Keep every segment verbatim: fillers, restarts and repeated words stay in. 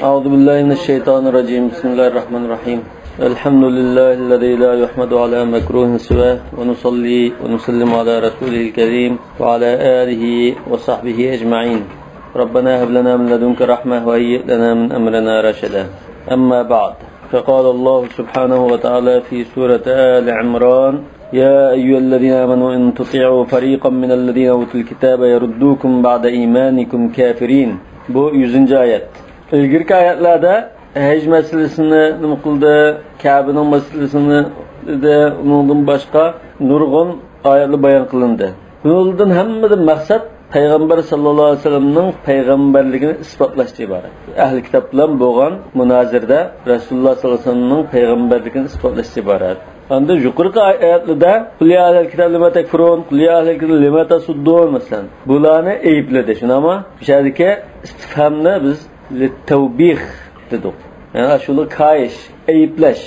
أعوذ بالله من الشيطان الرجيم. بسم الله الرحمن الرحيم. الحمد لله الذي لا يحمد على مكروه سواه، ونصلي ونسلم على رسوله الكريم وعلى آله وصحبه أجمعين. ربنا هب لنا من لدنك رحمة وهيئ لنا من أمرنا رشدا. أما بعد، فقال الله سبحانه وتعالى في سورة آل عمران: يا أيها الذين آمنوا إن تطيعوا فريقا من الذين أوتوا الكتاب يردوكم بعد إيمانكم كافرين. بۇ يۈزىنچى ئايەت. ئىلگىرىكى ئايەتلەردە ھەج مەسىلىسىنى نېمە قىلدى، كەبىنىڭ مەسىلىسىنى دېدى، ئۇنىڭدىن باشقا نۇرغۇن ئايەتلەر بايان قىلىندى. بۇنىڭدىن ھەممىدىن مەقسەت پەيغەمبەر ساللاللاھۇ ئەلەيھى ۋەسەللەمنىڭ پەيغەمبەرلىكىنى ئىسپاتلاشتىن ئىبارەت. ئەھلى كىتاب بىلەن بولغان مۇنازىرىدە رەسۇلۇللاھ ساللاللاھۇ ئەلەيھى ۋەسەللەمنىڭ پەيغەمبەرلىكىنى ئىسپاتلاشتىن ئىبارەت. ئاندىن يۇقىرىقى ئايەتلەردە «قل يا أهل الكتاب لم تكفرون، قل يا أهل الكتاب لم تصدون» مەسىلەن، بۇلارنى ئەيىبلىدى، شۇنداقمۇ؟ بۇ يەردىكى ئىستىفھامنى بىز لىتتەۋبىخ دېدۇق. يەنى شۇلار كايىش، ئەيىبلەش،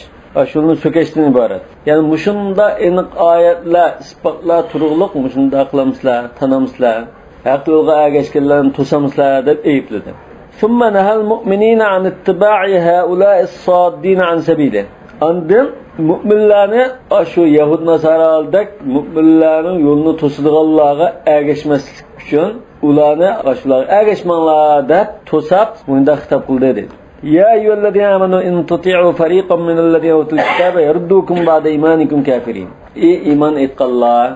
شۇلارنى سۆكەشتىن ئىبارەت. يەنى مۇشۇنداق ئېنىق ئايەتلەر، ئىسپاتلار تۇرۇقلۇق مۇشۇنداق قىلامسىلەر، تانامسىلەر، ھەق يولغا ئەگەشكەنلەرنى توسامسىلەر دەپ ئەيىبلىدى. ثم نهى المؤمنين عن اتباع هؤلاء الصادين عن سبيله. ئاندىن مۆمىنلەرنى ئاشۇ يەھۇد ناسارادەك مۆمىنلەرنىڭ يولىنى توسىدىغانلارغا ئەگەشمەسلىك ئۈچۈن، ئۇلارنى ئاشۇلارغا ئەگەشمەڭلار دەپ توساپ، مۇنداق خىتاب قىلدى دەيدۇ. يا أيها الذين آمنوا إن تطيعوا فريقا من الذين أوتوا الكتاب يردوكم بعد إيمانكم كافرين. ئى ئىمان ئېيتقانلار،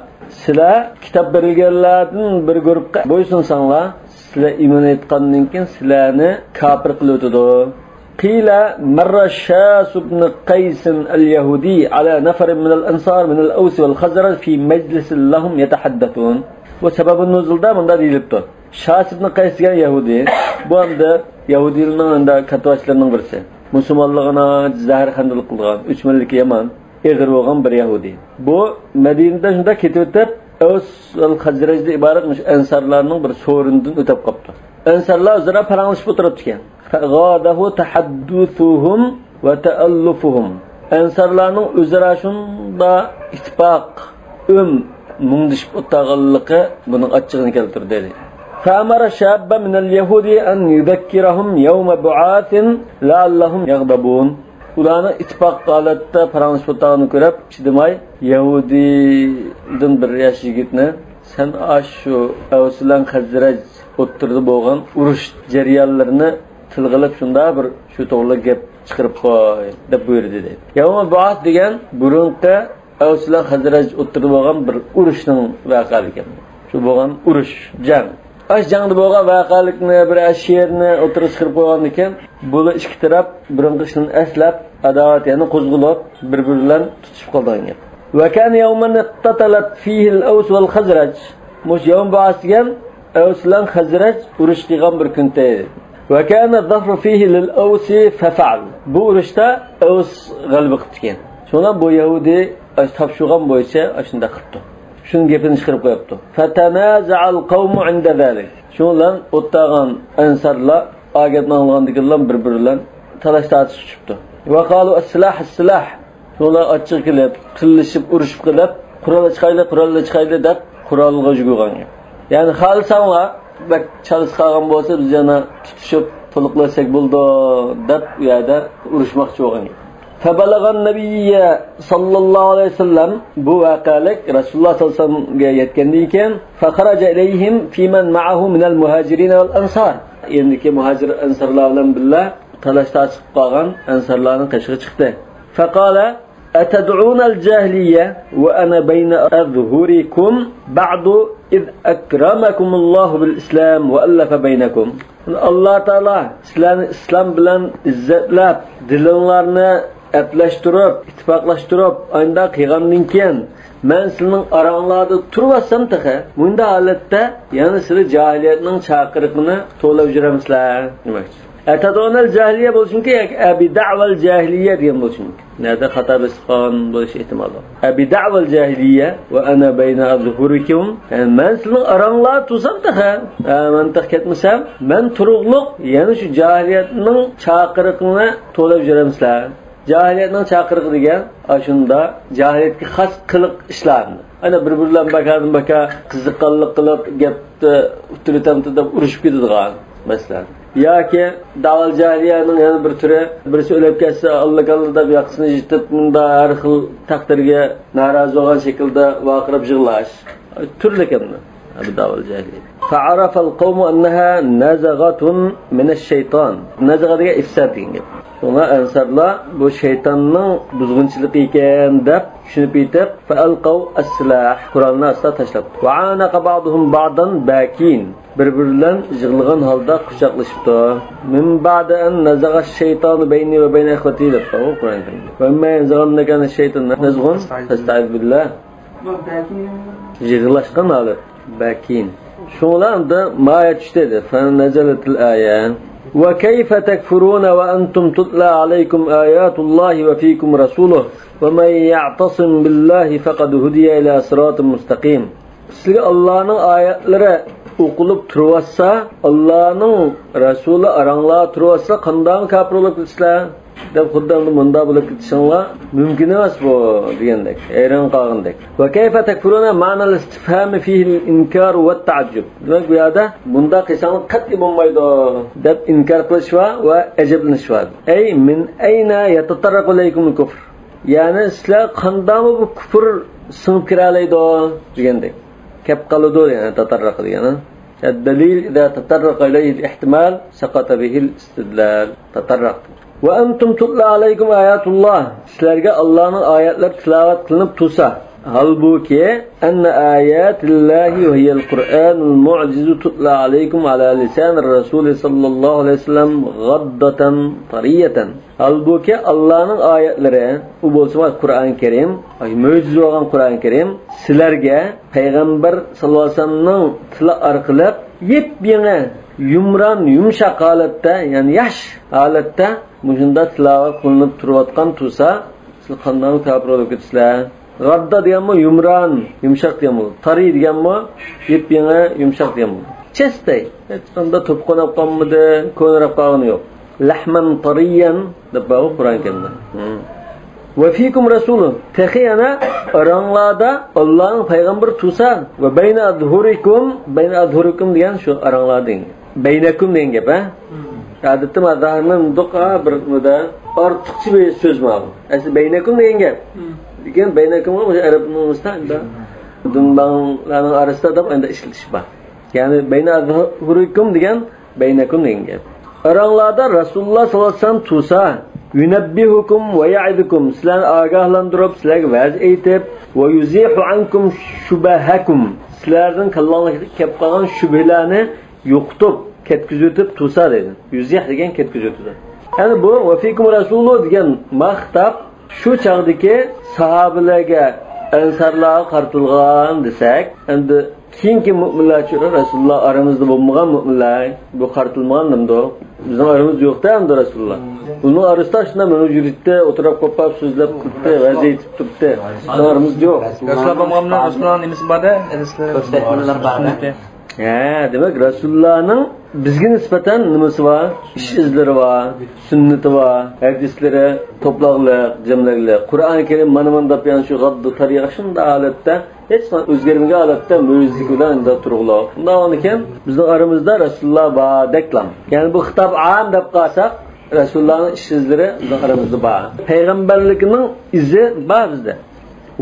سىلەر كىتاب بېرىلگەنلەردىن بىر گۇرۇپقا بويسۇنساڭلار، سىلەر ئىمان ئېيتقاندىن كېيىن سىلەرنى كاپىر قىلىۋېتىدۇ. قيل مر شاس بن قيس اليهودي على نفر من الأنصار من الأوس والخزرج في مجلس لهم يتحدثون. بۇ سەبەبۇ نۇزۇلدا مۇنداق دېيىلىپتۇ. شاس ئىبن قەيس دېگەن يەھۇدىي. بۇ ئەمدى يەھۇدىيلارنىڭ ئەمدى كاتتىباشلىرىنىڭ بىرسى. مۇسۇلمانلىقىنى زەھەرخەندىلىك قىلىدىغان، ئۆچمەنلىكى يامان، ئېغىر بولغان بىر يەھۇدىي. بۇ مەدىنىدە شۇنداق كېتىۋېتىپ، ئەۋس ۋە خەزرەجدىن ئىبارەت مۇشۇ ئەنسارلارنىڭ بىر سورۇنىدىن ئۆتۈپ قاپتۇ. ئەنسارلار ئۆزئارا پاراڭلىشىپ ئولتۇرۇپتىكەن. فغاضه تحدثهم وتألفهم. ئەنسارلارنىڭ ئۆزئارا شۇنداق ئىتتىپاق، ئۈم، مۇڭدىشىپ ئولتۇرغانلىقى بۇنىڭ ئاچچىقىنى كەلتۈردى. فأمر شابا من اليهود أن يذكرهم يوم بعاث لعلهم يغضبون. ئۇلارنىڭ ئىتتىپاق ھالەتتە پاراڭلىشىپ ئولتۇرغىنىنى كۆرۈپ، چىدىماي، يەھۇدىيدىن بىر ياش يىگىتنى، سەن ئاشۇ ئەۋس بىلەن خەزرەج ئوتتۇرىدا بولغان ئۇرۇش جەريانلىرىنى تىلغا ئېلىپ، شۇنداق بىر شۇ توغرىلىق گەپ چىقىرىپ قوي، دەپ بۇيرۇدى، دەيدۇ. يەۋمۇل بۇئاس دېگەن بۇرۇنقى ئەۋس بىلەن خەزرەج ئوتتۇرىدا بولغان بىر ئۇرۇشنىڭ ۋەقەلىكى. شۇ بولغان ئۇرۇش، جەڭ. ئاشۇ جەڭدە بولغان ۋەقەلىكنى، بىر شېئىرنى ئوتتۇرىغا چىقىرىپ قويغاندىكىن، بۇلار ئىككى تەرەپ بۇرۇنقى ئىشلىرىنى ئەسلەپ، ئاداۋەت يەنە قوزغىلىپ، بىر-بىرى بىلەن تۇتۇشۇپ قالىدىغان گەپ. وكان يوما اقتتلت فيه الأوس والخزرج. مۇشۇ يەۋم بۇئاس دېگەن ئەۋس بىلەن خەزرەج ئۇرۇش قىلغان بىر كۈن ئىدى. وكان الظفر فيه للأوس ففعل. بۇ ئۇرۇشتا ئەۋس غەلىبە قىپتىكەن. شۇڭا بۇ يەھۇدىي ئاشۇ تاپشۇرغان بويىچە ئاشۇنداق قىپتۇ. شۇنىڭ گېپىنى چىقىرىپ قويۇپتۇ. فتنازع القوم عند ذلك. شۇنىڭ بىلەن ئولتۇرغان ئەنسارلار ئا گەپنى ئاڭلىغاندىكىنلا بىر-بىرى بىلەن تالاش-تارتىشقا چۈشۈپتۇ. وقالوا السلاح السلاح. شۇلار ئاچچىقى كېلىپ، تىللىشىپ، ئۇرۇشۇپ قېلىپ، قورال چىقايلى، قورال چىقايلى دەپ، قورالغا يۈگۈرگەن گەپ. يەنى خالىساڭلار، بەك چالىسى قالغان بولسا، بىز يەنە تۇتۇشۇپ، تولۇقلاشساق بولىدۇ، دەپ، ئۇ يەردە ئۇرۇشماقچى بولغان گەپ. فبلغ النبي صلى الله عليه وسلم، بۇ ۋەقەلىك رەسۇلۇللاھ سەللەللاھۇ ئەلەيھى ۋەسەللەمگە يەتكەندىن كېيىن، فخرج إليهم فيمن معه من المهاجرين والأنصار. ئېنىكى مۇھاجىر ئەنسارلار بىلەن بىللە تالاش-تارتىش قىلىپ قالغان ئەنسارلارنىڭ قېشىغا چىقتى. فقال: أتدعون الجاهلية وأنا بين أظهركم بعد إذ أكرمكم الله بالإسلام وألف بينكم. ئاللاھ تائالا سىلەرنى ئىسلام بىلەن ئىززەتلەپ، دىلىڭلارنى ئەپلەشتۈرۈپ، ئىتتىپاقلاشتۇرۇپ، ئانداق قىلغاندىن كېيىن، مەن سىلىنىڭ ئاراڭلاردا تۇرۇۋاتسام تېخى، مۇنداق ھالەتتە يەنە سىلەر جاھىلىيەتنىڭ چاقىرىقىنى توۋلاپ يۈرەمسىلەر دېمەكچى. أتدعون الجاهلية بولۇشى مۇمكىن ياكى أبدعوى الجاهلية دېگەن بولۇشى مۇمكىن. نەدە خاتا بېسىپ قالغان بولۇش ئېھتىمالى بار. أبدعوى الجاهلية وأنا بين أظهركم. يەنى مەن سىلىنىڭ ئاراڭلاردا تۇرسام تېخى، ھە، مەن تېخى كەتمىسەم، مەن تۇرۇقلۇق يەنە شۇ جاھىلىيەتنىڭ چاقىرىقىنى توۋلاپ يۈرەمسىلەر. جاھىلىيەتنىڭ چاقىرىقى دېگەن ئاشۇنداق جاھىلىيەتكە خاس قىلىق ئىشلارنى. ئەنە بىر-بىرى بىلەن بەكاردىن بەكار قىزىققانلىق قىلىپ، گەپتە ئۇتتۇرۇۋېتەمتى دەپ ئۇرۇشۇپ كېتىدىغان مەسىلە. ياكى دەۋال جاھىلىيەنىڭ يەنە بىر تۈرى، بىرسى ئۆلۈپ كەتسە، ئاللا كاللا دەپ ياقىسىنى يىرتىپ، مۇنداق ھەر خىل تەقدىرگە نارازى بولغان شەكىلدە ۋارقىراپ يىغلاش. تۈرلۈك ئەمدى. بۇ دەۋال جاھىلىيە. فعرف القوم أنها نزغة من الشيطان. نەزغە دېگەن ئىفساد دېگەن گەپ. شۇڭا ئەنسارلار بۇ شەيتاننىڭ بۇزغۇنچىلىقى ئىكەن دەپ چۈشىنىپ يېتىپ، فألقوا السلاح، قورالنى ئاستا تاشلاپتۇ. وعانق بعضهم بعضا باكين، بىر-بىرى بىلەن يىغلىغان ھالدا قۇچاقلىشىپتۇ. من بعد أن نزغ الشيطان بيني وبين إخوتي دەپ قالغان قۇرئان كەرىمدە. وإما ينزغنك من الشيطان نزغ فاستعذ بالله. يىغلاشقان ھالەت. باكين. شۇڭلار ئەمدى ما ئايەت چۈشتى دېدى. فنزلت الآية. وكيف تكفرون وأنتم تتلى عليكم آيات الله وفيكم رسوله ومن يعتصم بالله فقد هدي إلى صراط مستقيم. سىلەرگە ئاللانىڭ ئايەتلىرى ئوقۇلۇپ تۇرۇۋاتسا، ئاللانىڭ رەسۇلى ئاراڭلاردا تۇرۇۋاتسا، قانداقمۇ كاپىر بولۇپ كېتىسىلەر؟ دەپ خۇددى ئەمدى مۇنداق بولۇپ كېتىشىڭلار مۇمكىن ئەمەس بۇ دېگەندەك، ھەيران قالغاندەك. وكيف تكفرون معنى الاستفهام فيه الإنكار والتعجب. دېمەك، بۇ يەردە مۇنداق قىلساڭلار قەتئىي بولمايدۇ دەپ ئىنكار قىلىش بار ۋە ئەجەبلىنىش بار. أي من أين يتطرق إليكم الكفر؟ يەنى سىلەر قانداقمۇ بۇ كۇپۇر سىڭىپ كىرەلەيدۇ دېگەندەك. كەپ قالىدۇ، يەنى تاتارراق دېگەن. الدليل إذا تطرق إليه الاحتمال سقط به الاستدلال. تاتارراق. وأنتم تتلى عليكم آيات الله. سىلەرگە ئاللانىڭ ئايەتلىرى تىلاۋەت قىلىنىپ تۇرسا. ھالبۇكى، أن آيات الله وهي القرآن المعجز تتلى عليكم على لسان الرسول صلى الله عليه وسلم غضة طرية. ھالبۇكى، ئاللانىڭ ئايەتلىرى، ئۇ بولسا قۇرئان كەرىم، ئاي، مۆجىزە بولغان قۇرئان كەرىم، سىلەرگە پەيغەمبەر ساللاللاھۇ ئەلەيھى ۋەسەللەمنىڭ تىلى ئارقىلىق يېپيېڭى، يۇمران، يۇمشاق ھالەتتە، يەنى ياش ھالەتتە مۇشۇنداق تىلاۋەت قىلىنىپ تۇرۇۋاتقان تۇرسا، سىلەر قانداق كاپىر بولۇپ كېتىسىلەر؟ غاددا دېگەنمۇ يۇمران، يۇمشاق دېگەن بولىدۇ. تارىي دېگەنمۇ يېپيېڭى، يۇمشاق دېگەن بولىدۇ. چېستەي، ھېچقانداق توپا قونۇپ قالمىدى، كونىراپ قالغىنى يوق. لەھمەن تارىيەن دەپ بار قۇرئان كەرىمدە. ۋە فىكۇم رەسۇلۇ. تېخى يەنە ئاراڭلاردا ئاللانىڭ پەيغەمبىرى تۇرسا، ۋە بەينە ئەزھۇرىكۇم، بەينە ئەزھۇرىكۇم دېگەن شۇ ئاراڭلاردا دېگەن. بەينەكۇم دېگەن گەپ، ھە؟ ئادەتتە مانا زاھىرنى ئۇندۇق، ھە، بىر نېمىدە ئارتۇقچە بىر سۆز مانا بۇ. ئەسلى بەينەكۇم دېگەن گەپ. لېكىن بەينەكۇمغا مۇشۇ ئەرەبنىڭ ئۇستا ئەمدى دىنباڭلارنىڭ ئارىسىدا دەپ ئەمدى ئىشلىتىش بار. يەنى بەينە ئەزھۇرىكۇم دېگەن بەينەكۇم دېگەن گەپ. ئاراڭلاردا رەسۇلۇللا ساللاللاھۇ ئەلەيھى ۋەسەللەم تۇرسا، يۇنەببىھۇكۇم ۋە يەئىزۇكۇم، سىلەرنى ئاگاھلاندۇرۇپ، سىلەرگە ۋەز ئېيتىپ، ۋە يۇزىھۇ ئانكۇم شۇبەھەكۇم، سىلەرنىڭ كاللاڭلارغا كېلىپ قالغان شۈبھىلەرنى يوقىتىپ، كەتكۈزۈۋېتىپ تۇرسا دەيدۇ. يۇزىھ دېگەن كەتكۈزۈۋېتىدۇ. يەنى بۇ ۋە فىكۇم رەسۇلۇ دېگەن ما خىتاب شۇ چاغدىكى ساھابىلەرگە، ئەنسارلارغا قارىتىلغان دېسەك، ئەمدى كېيىنكى مۆمىنلەرچۇ، رەسۇلۇللا ئارىمىزدا بولمىغان مۆمىنلەر، بۇ قارىتىلمىغان دېمىدۇ. بىزنىڭ ئارىمىزدا يوق-تە ئەمدى رەسۇلۇللا. بۇنىڭ ئارىسىدا شۇنداق مېڭىپ يۈرۈيتتى، ئولتۇرۇپ قوپاپ سۆزلەپ تۇرۇپتى، ۋەز ئېيتىپ تۇرۇپتى. بىزنىڭ ئارىمىزدا يوق. رەسۇلۇللا بولمىغان بىلەن رەسۇلۇللانىڭ نېمىسى بار-دە؟ سۈننىتى. ھە، دېمەك، رەسۇلۇللانىڭ بىزگە نىسبەتەن نېمىسى بار؟ ئىش ئىزلىرى بار، سۈننىتى بار، ھەدىسلىرى توپلاغلىق، جەملەگلىك. قۇرئان كەرىم مانا مانداپ، يەنى شۇ غاددا تارىيا شۇنداق ھالەتتە، ھېچ ئۆزگەرمىگەن ھالەتتە مۆجىزىلىك بىلەن ئۇنداق تۇرغۇلۇق. ئۇنداق بولغاندىكىن بىزنىڭ ئارىمىزدا رەسۇلۇللا باردەكلا. يەنى بۇ خىتاب ئام دەپ قالساق، رەسۇلۇللانىڭ ئىش ئىزلىرى بىزنىڭ ئارىمىزدا بار. پەيغەمبەرلىكنىڭ ئىزى بار بىزدە.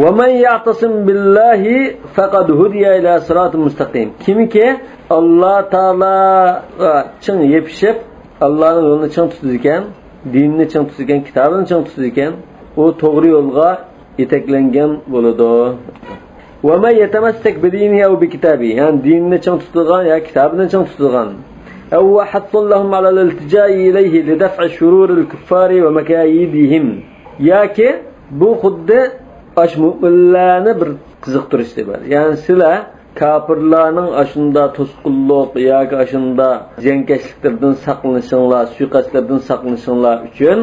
ومن يعتصم بالله فقد هدي إلى صراط مستقيم. كىمكى ئاللا تائالاغا چىڭ يېپىشىپ، ئاللانىڭ يولىنى چىڭ تۇتىدىكەن، دىنىنى چىڭ تۇتىدىكەن، كىتابىنى چىڭ تۇتىدىكەن، ئۇ توغرا يولغا يېتەكلەنگەن بولىدۇ. ومن يتمسك بدينه أو بكتابه، يەنى دىنىنى چىڭ تۇتىدىغان يا كىتابىنى چىڭ تۇتىدىغان. أو هو حث لهم على الالتجاء إليه لدفع شرور الكفار ومكايدهم. ياكى بۇ خۇددى ئاش مۆمىنلەرنى بىر قىزىقتۇرۇش دەپ. يەنى سىلەر كاپىرلارنىڭ ئاشۇنداق توسقۇنلۇق ياكى ئاشۇنداق زىيانكەشلىكلىرىدىن ساقلىنىشىڭلار، سۇيىقەستلەردىن ساقلىنىشىڭلار ئۈچۈن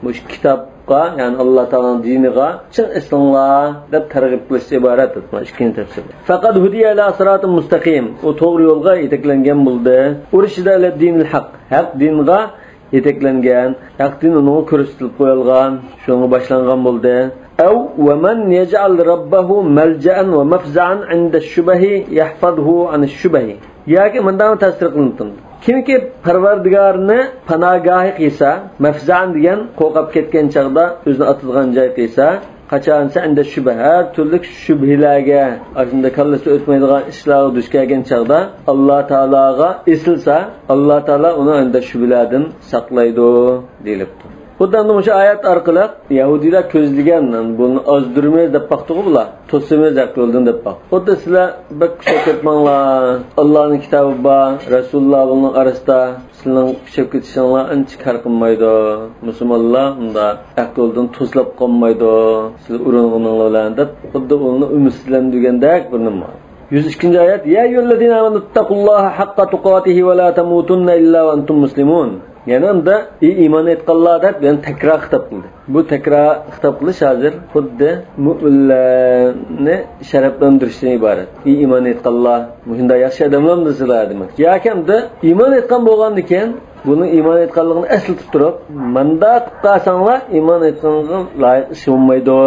مۇشۇ كىتابقا، يەنى ئاللا تائالانىڭ دىنىغا چىڭ ئېسىلىڭلار دەپ تەرغىب قىلىشتىن ئىبارەت. مانا ئىككىنچى تەپسىر. فقد هدي إلى صراط مستقيم. ئۇ توغرا يولغا يېتەكلەنگەن بولدى. أرشد إلى الدين الحق. ھەق دىنغا يېتەكلەنگەن، ھەق دىن ئۇنىڭغا كۆرسىتىلىپ قويۇلغان، شۇنىڭغا باشلانغان بولدى. أو ومن يجعل ربه ملجأ ومفزعا عند الشبه يحفظه عن الشبه. ياكى مۇنداقمۇ تەپسىر قىلىنىدۇ. كىمكى پەرۋەردىگارىنى پاناگاھى قىلسا، مەفزەن دېگەن قورقۇپ كەتكەن چاغدا ئۆزىنى ئاتىدىغان جاي قىلسا، قاچانسا ئەندە شۈبھە، ھەر تۈرلۈك شۈبھىلەرگە، ئاشۇنداق كاللىسى ئۆتمەيدىغان ئىشلارغا دۇچ كەلگەن چاغدا ئاللا تائالاغا ئېسىلسا، ئاللا تائالا ئۇنى ئەندە شۈبھىلەردىن ساقلايدۇ، دېيىلىپتۇ. خۇددى ئەمدى مۇشۇ ئايەت ئارقىلىق يەھۇدىيلار كۆزلىگەن، بۇنى ئازدۇرىمىز دەپ باقتىغۇ بۇلار، توسىمىز ھەق يولدىن دەپ باقتى. خۇددى سىلەر بەك خۇشال كەتمەڭلار، ئاللانىڭ كىتابى بار، رەسۇلۇللا بۇنىڭ ئارىسىدا، سىلەرنىڭ كۈچەپ كېتىشىڭلار ئانچە كار قىلمايدۇ. مۇسۇلمانلار ئۇنداق ھەق يولدىن توسۇلاپ قالمايدۇ، سىلەر ئۇرۇنغىنىڭلار بىلەن دەپ، خۇددى ئۇنى ئۈمىدسىزلەندۈرگەندەك بىر نېمە. يۈز ئىككىنچى ئايەت، يا أيها الذين آمنوا اتقوا الله حق تقاته ولا تموتن إلا وأنتم مسلمون. يەنە ئەمدى، ئى ئىمان ئېيتقانلار دەپ، يەنە تەكرار خىتاب قىلدى. بۇ تەكرار خىتاب قىلىش ھازىر خۇددى مۆمىنلەرنى شەرەپلەندۈرۈشتىن ئىبارەت. ئى ئىمان ئېيتقانلار، مۇشۇنداق ياخشى ئادەملەرمۇ سىلەر دېمەك. ياكى ئەمدى ئىمان ئېيتقان بولغاندىكىن، بۇنىڭ ئىمان ئېيتقانلىقىنى ئەسلىتىپ تۇرۇپ، مانداق قىلىپ قالساڭلار ئىمان ئېيتقانغا لايىق ئىش بولمايدۇ،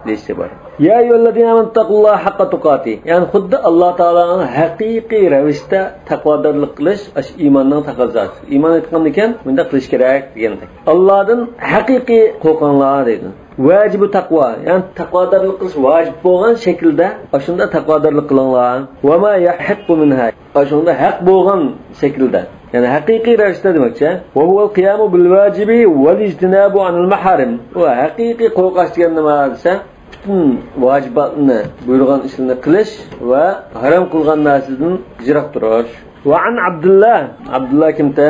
دېيىشى بار. يا أيها الذين آمنوا اتقوا الله حق تقاته. يەنى خۇددى ئاللا تائالانىڭ ھەقىقىي رەۋىشتە تەقۋادارلىق قىلىش، ئاشۇ ئىماننىڭ تەقەززاسى. ئىمان ئېيتقاندىكىن مۇنداق قىلىش كېرەك دېگەندەك. ئاللادىن ھەقىقىي قورقۇڭلار دەيدۇ. ۋاجىبۇ تەقۋا، يەنى تەقۋادارلىق قىلىش ۋاجىپ بولغان شەكىلدە، ئاشۇنداق تەقۋادارلىق قىلىڭلار. ۋەما يەھەققۇ مىنھا، ئاشۇنداق ھەق بولغان شەكىلدە. يەنى ھەقىقىي رەۋىشتە دېمەكچى. ۋەھۇۋەل قىيامۇ بىل ۋاجىبى ۋەل ئىجتىنابۇ ئانىل مەھارىم. ئۇ ھەقىقىي قورقاش دېگەن نېمە دېسە، پۈتۈن ۋاجىباتنى، بۇيرۇغان ئىشلارنى قىلىش ۋە ھارام قىلغان نەرسىدىن يىراق تۇرۇش. ۋە ئەن ئابدۇللا، ئابدۇللا كىمتە؟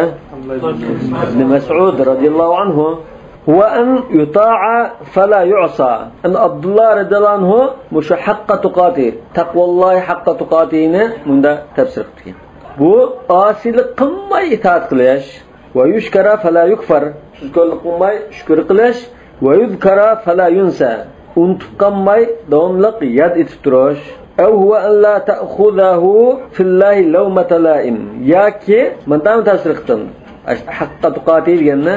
ئىبنى مەسئۇد رەزىياللاھۇ ئەنھۇ. ھۇۋە ئەن يۇتاع فەلا يۇسا. ئەن ئابدۇللا رەزىياللاھۇ ئەنھۇ مۇشۇ ھەققە تۇقاتى، تەقۋاللاھى ھەققە تۇقاتىنى مۇنداق تەپسىر قىپتىكەن. بۇ ئاسىيلىق قىلماي ئىتائەت قىلىش. ۋە يۇشكەرە فەلا يۇكفەر، شۈكۈرلۈك قىلماي شۈكۈر قىلىش. ۋە يۇزكەرە فەلا يۇنسە، ئۇنتۇپ قالماي داۋاملىق ياد ئېتىپ تۇرۇش. ئەۋ ھۇۋە ئەن لا تەخۇزەھۇ فىللاھى لەۋمەتە لائىم، ياكى مۇنداقمۇ تەپسىر قىلسام، ھەققە تۇقاتى دېگەننى،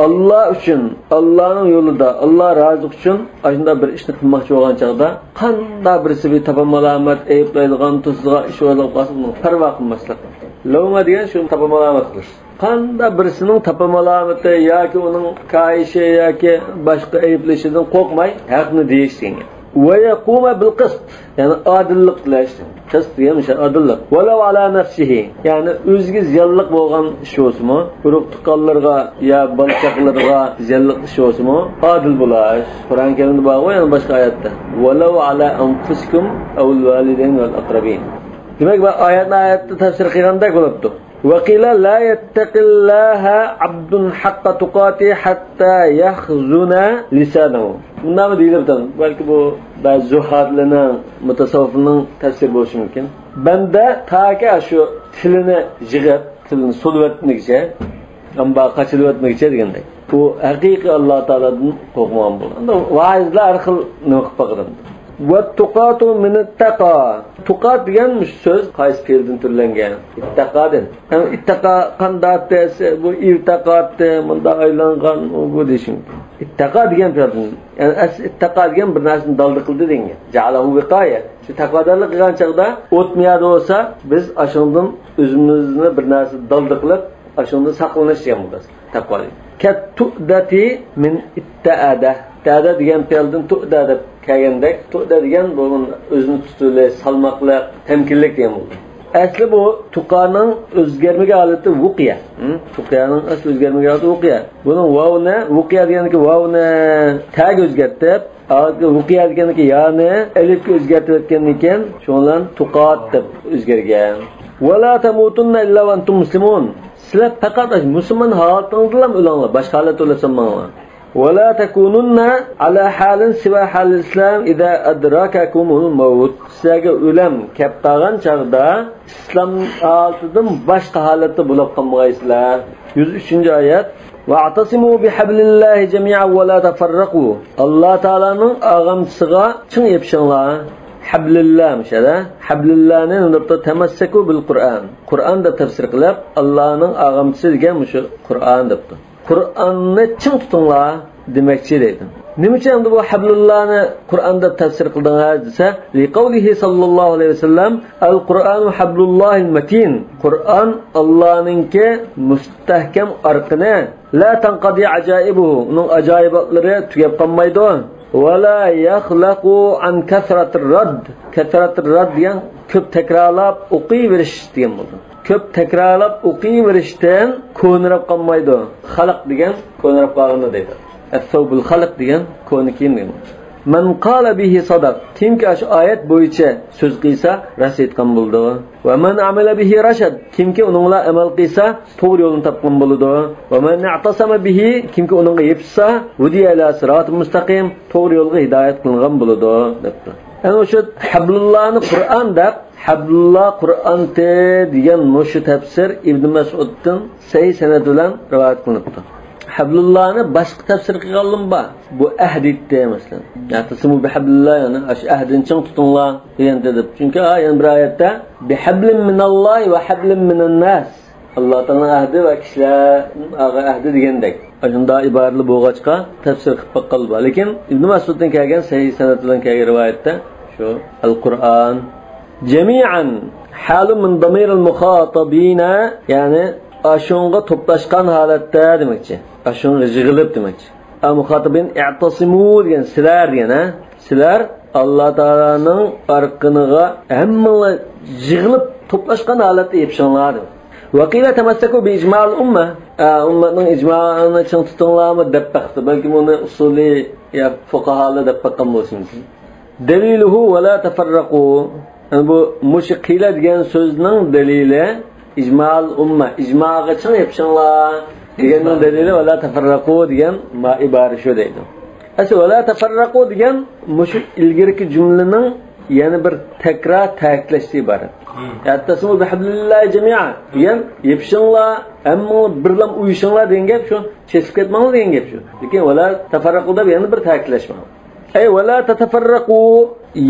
ئاللا ئۈچۈن، ئاللانىڭ يولىدا، ئاللا رازىلىقى ئۈچۈن ئاشۇنداق بىر ئىشنى قىلماقچى بولغان چاغدا، قانداق بىرسى بىر تاپا مالامەت، ئەيىبلەيدىغان، توسىدىغان ئىش ئويلاپ قالسا، بۇنىڭ پەرۋا قىلماسلىق. لەۋمە دېگەن شۇ تاپا مالامەت قىلىش. قانداق بىرسىنىڭ تاپا مالامىتى ياكى ئۇنىڭ كايىشى ياكى باشقا ئەيىبلىشىدىن قورقماي، ھەقنى دېيىش دېگەن گەپ. ۋە يەقۇمە بىل قىست، يەنى ئادىللىق قىلىش. قىست دېگەن مۇشۇ ئادىللىق. ۋەلەۋ ئالا نەفسىھى، يەنى ئۆزىگە زىيانلىق بولغان ئىش بولسىمۇ، ئۇرۇق تۇغقانلىرىغا يا بالا چاقىلىرىغا زىيانلىق ئىش بولسىمۇ، ئادىل بولاش. قۇرئان كەرىمدە بارغۇ، يەنە باشقا ئايەتتە، ۋەلەۋ ئالا ئەنفۇسىكۇم ئەۋ ۋالىدەينى ۋەل ئەقرەبىن. دېمەك، بۇ ئايەتنى ئايەتتە تەپسىر قىلغاندەك بولۇپتۇ. ۋەقىلە لا يەتتەقىللاھە ئەبدۇن ھەققە تۇقاتى ھەتتا يەخزۇنە لىسانەھۇ. مۇنداقمۇ دېيىلىپتۇ. بەلكى بۇ بەزى زۇھادلارنىڭ، مۇتەسەۋۋىپلارنىڭ تەپسىرى بولۇشى مۇمكىن. بەندە تاكى شۇ تىلىنى يىغىپ، تىلىنى سولىۋەتمىگۈچە، ئەمما قاچىلىۋەتمىگۈچە دېگەندەك. بۇ ھەقىقىي ئاللا تائالادىن قورقمىغان بولىدۇ. ئەمدى ۋائىزلار ھەر خىل نېمە قىلىپ باقىدۇ. ۋەتتۇقاتۇ مىنىتتەقا. تۇقات دېگەن مۇشۇ سۆز قايسى پېئىلدىن تۈرلەنگەن؟ ئىتتەقادىن. ئەمما ئىتتەقا قانداق دېسە، بۇ ئىرتەقاتتى، مۇنداق ئايلانغان، ئۇ بۇ دېيىشىڭ. ئىتتەقا دېگەن پېئىلدىن. يەنى ئەسلى ئىتتەقا دېگەن بىر نەرسىنى دالدا قىلدى دېگەن گەپ. جەئەلەھۇ ۋىقايە. شۇ تەقۋادارلىق قىلغان چاغدا ئوت مۇيەردە بولسا، بىز ئاشۇنىڭدىن ئۆزىمىزنى بىر نەرسە دالدا قىلىپ، ئاشۇنىڭدىن ساقلىنىش دېگەن بولىدۇ. تەقۋا دېگەن. كەتتۇئدەتى مىن ئىتتەئەدە. ئىتتەئەدە دېگەن پېئىلدىن تۇئدە دەپ كەلگەندەك، تۇئدە دېگەن بۇ ئۆزىنى تۇتۇۋېلىش، سالماقلىق، تەمكىنلىك دېگەن بولىدۇ. ئەسلى بۇ تۇقانىڭ ئۆزگەرمىگەن ھالىتى ۋۇقىيە. ھە؟ تۇقانىڭ ئەسلى ئۆزگەرمىگەن ھالىتى ۋۇقىيە. بۇنىڭ ۋاۋنى، ۋۇقىيە دېگەندىكى ۋاۋنى تەگە ئۆزگەرتىپ، ھازىر ۋۇقىيە دېگەندىكى يانى ئەلىپكە ئۆزگەرتىۋەتكەندىن كېيىن، شۇنىڭ بىلەن تۇقات دەپ ئۆزگەرگەن. ۋەلا تەمۇتۇننە ئىللا ۋە ئەنتۇم مۇسلىمۇن. سىلەر پەقەت مۇسۇلمان ھالىتىڭدىلا ئۆلۈڭلار، باشقا ھالەتتە ئۆلۈۋەتسەم ماڭىڭلار. ۋەلا تەكۇنۇننە ئەلا ھالىن سىۋا ھالىل ئىسلام ئىزا ئەدراكەكۇمۇل مەۋت. سىلەرگە ئۆلۈم كەپ قالغان چاغدا ئىسلام ھالىتىدىن باشقا ھالەتتە بولۇپ قالمىغايسىلەر. يۈز ئۈچىنچى ئايەت. ۋەئتەسىمۇ بىھەبلىللاھى جەمىئەن ۋەلا تەفەررەقۇ. ئاللا تائالانىڭ ئاغامچىسىغا چىڭ يېپىشىڭلار. ھەبلىللا مۇشۇ يەردە. ھەبلىللانى نېمە دەپتۇ؟ تەمەسسەكۇ بىل قۇرئان. قۇرئان دەپ تەپسىر قىلىپ، ئاللانىڭ ئاغامچىسى دېگەن مۇشۇ قۇرئان دەپتۇ. قۇرئاننى چىڭ تۇتۇڭلار دېمەكچى دەيدۇ. نېمە ئۈچۈن ئەمدى بۇ ھەبلۇللانى قۇرئان دەپ تەپسىر قىلدىڭىز دېسە، لىقەۋلىھى ساللاللاھۇ ئەلەيھى ۋەسەللەم، ئەل قۇرئانۇ ھەبلۇللاھىل مەتىن، قۇرئان ئاللانىڭكى مۇستەھكەم ئارقىنى، لا تەنقەدى ئەجائىبۇھۇ، ئۇنىڭ ئاجايىباتلىرى تۈگەپ قالمايدۇ. ۋە لا يەخلەقۇ ئەن كەسرەتىر رەد. كەسرەتىر رەد دېگەن كۆپ تەكرارلاپ ئوقۇۋېرىش دېگەن بولىدۇ. كۆپ تەكرارلاپ ئوقۇۋېرىشتىن كونىراپ قالمايدۇ. خەلق دېگەن كونىراپ قالغىنى دەيدۇ. ئەسسەۋبۇل خەلق دېگەن كونا كىيىم دېگەن. مەن قالە بىھى سەدەق. كىمكى ئاشۇ ئايەت بويىچە سۆز قىلسا، راست ئېيتقان بولىدۇ. ۋە مەن ئەمەلە بىھى رەشەد. كىمكى ئۇنىڭ بىلەن ئەمەل قىلسا، توغرا يولنى تاپقان بولىدۇ. ۋە مەن ئەتەسەمە بىھى، كىمكى ئۇنىڭغا يېپىشسا، ھۇدىيە ئىلە سىراتىن مۇستەقىم، توغرا يولغا ھىدايەت قىلىنغان بولىدۇ، دەپتۇ. ئەنە شۇ ھەبلۇللانى قۇرئان دەپ، ھەبلۇللا قۇرئانتى دېگەن مۇشۇ تەپسىر ئىبن مەسئۇدتىن سەھىھ سەنەد بىلەن رىۋايەت قىلىنىپتۇ. ھەبلۇللانى باشقا تەپسىر قىلغانلىرىمۇ بار. بۇ ئەھد ئېيتتى، مەسىلەن. يەتەسىمۇ بىھەبلىللا، يەنى ئاشۇ ئەھدىنى چىڭ تۇتۇڭلار دېگەن دەپ. چۈنكى، ھا، يەنە بىر ئايەتتە، بىھەبلىم مىنەللاھى ۋە ھەبلىم مىنەنناس. ئاللا تائالانىڭ ئەھدى ۋە كىشىلەرنىڭ ئەھدى دېگەندەك. ئاشۇنداق ئىبارىلەر بولغاچقا، تەپسىر قىلىپ باققانلار بار. لېكىن ئىبن مەسئۇدتىن كەلگەن سەھىھ سەنەد بىلەن كەلگەن رىۋايەتتە شۇ ئەل قۇرئان. جەمىئەن، ھالۇ مىن دامىرىل مۇخاتابىنە، يەنى ئاشۇنىڭغا توپلاشقان ھالەتتە دېمەكچى. ئاشۇنىڭغا يىغىلىپ دېمەكچى. ئەل مۇخاتابىن، ئەتەسىمۇ دېگەن، سىلەر دېگەن، ھە؟ سىلەر ئاللا تائالانىڭ ئارقىنىغا ھەممىڭلار يىغىلىپ توپلاشقان ھالەتتە يېپىشىڭلار دېدى. ۋەقىلە تەمەسسەكۇ بىئىجمائىل ئۇممە. ئە، ئۇممەتنىڭ ئىجمائىنى چىڭ تۇتۇڭلارمۇ دەپ باقتى. بەلكىم ئۇنى ئۇسۇلى يا فۇقاھالار دەپ باققان بولۇشى مۇمكىن. دەلىلۇھۇ ۋەلا تەفەررەقۇ. يەنى بۇ مۇشۇ قىلە دېگەن سۆزنىڭ دەلىلى ئىجمائىل ئۇممە، ئىجماغا چىڭ يېپىشىڭلار دېگەننىڭ دەلىلى ۋەلا تەفەررەقۇ دېگەن ما ئىبارە شۇ دەيدۇ. ئەسلى ۋەلا تەفەررەقۇ دېگەن مۇشۇ ئىلگىرىكى جۈملىنىڭ يەنە بىر تەكرار تەكىتلەشتىن ئىبارەت. ئەتەسىمۇ بىھەبلىللاھى جەمىئا دېگەن يېپىشىڭلار، ھەممىڭلار بىرلام ئۇيۇشۇڭلار دېگەن گەپ شۇ، چېچىلىپ كەتمەڭلار دېگەن گەپ شۇ. لېكىن ۋەلا تەفەررەقۇ دەپ يەنە بىر تەكىتلەش بار. ئەي ۋەلا تەتەفەررەقۇ،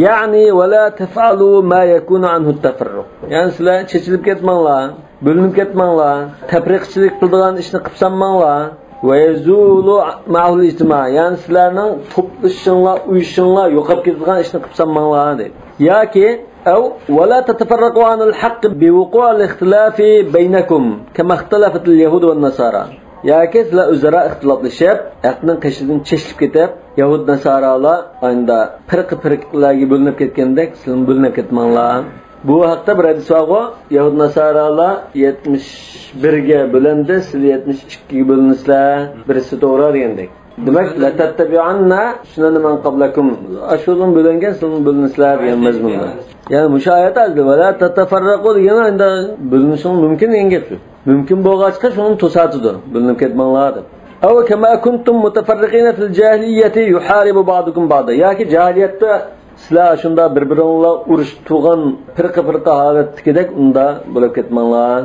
يەنى ۋەلا تەفئەلۇ ما يەكۇنۇ ئەنھۇ تەفەررۇق. يەنى سىلەر چېچىلىپ كەتمەڭلار، بۆلۈنۈپ كەتمەڭلار، تەپرىقىچىلىك قىلىدىغان ئىشنى قىلىپ سالماڭلار. ۋە يەزۇلۇ مەئەھۇل ئىجتىما، يەنى سىلەرنىڭ توپلىشىشىڭلار، ئۇيۇشۇشۇڭلار يوقاپ كېتىدىغان ئىشنى قىلىپ سالماڭلار دەيدۇ. ياكى ئەۋ ۋەلا تەتەفەررەقۇ ئەنىل ھەققى بىۋۇقۇئىل ئىختىلافى بەينەكۇم كەمەختەلەفەتىل يەھۇدۇ ۋەن نەسارا. ياكى سىلەر ئۆزئارا ئىختىلاپلىشىپ، ھەقنىڭ قېشىدىن چېچىلىپ كېتىپ، يەھۇد نەسارالار ئاينىدا پىرقە پىرقىلەرگە بۆلۈنۈپ كەتكەندەك، سىلەرمۇ بۆلۈنۈپ كەتمەڭلار. بۇ ھەقتە بىر ھەدىس بارغۇ، يەھۇد نەسارالار يەتمىش بىرگە بۆلۈندى، سىلەر يەتمىش ئىككىگە بۆلۈنىسىلەر، بىرسى توغرا دېگەندەك. دېمەك، لەتەتتەبىئۇننە سۇنەنە مەن قەبلەكۇم. ئاشۇ يولدىن بۆلۈنگەن، سىلەرمۇ بۆلۈنىسىلەر دېگەن مەزمۇندا. يەنى مۇشۇ ئايەت ھازىر، ۋەلا تەتەفەررەقۇ دېگەن ئەمدى بۆلۈنۈشىڭىز مۇمكىن دېگەن گەپ شۇ. مۇمكىن بولغاچقا شۇنى توساتىدۇ. بۆلۈنۈپ كەتمەڭلار دەپ. ئەۋ كەما كۇنتۇم مۇتەفەررىقىنە فىل جاھىلىييەتى يۇھارىبۇ بەئزۇكۇم بەئزا. ياكى جاھىلىيەتتە سىلەر شۇنداق بىر-بىرىڭلار ئۇرۇشۇپ تۇرغان پىرقە-پىرقە ھالەتتىكىدەك ئۇنداق بولۇپ كەتمەڭلار.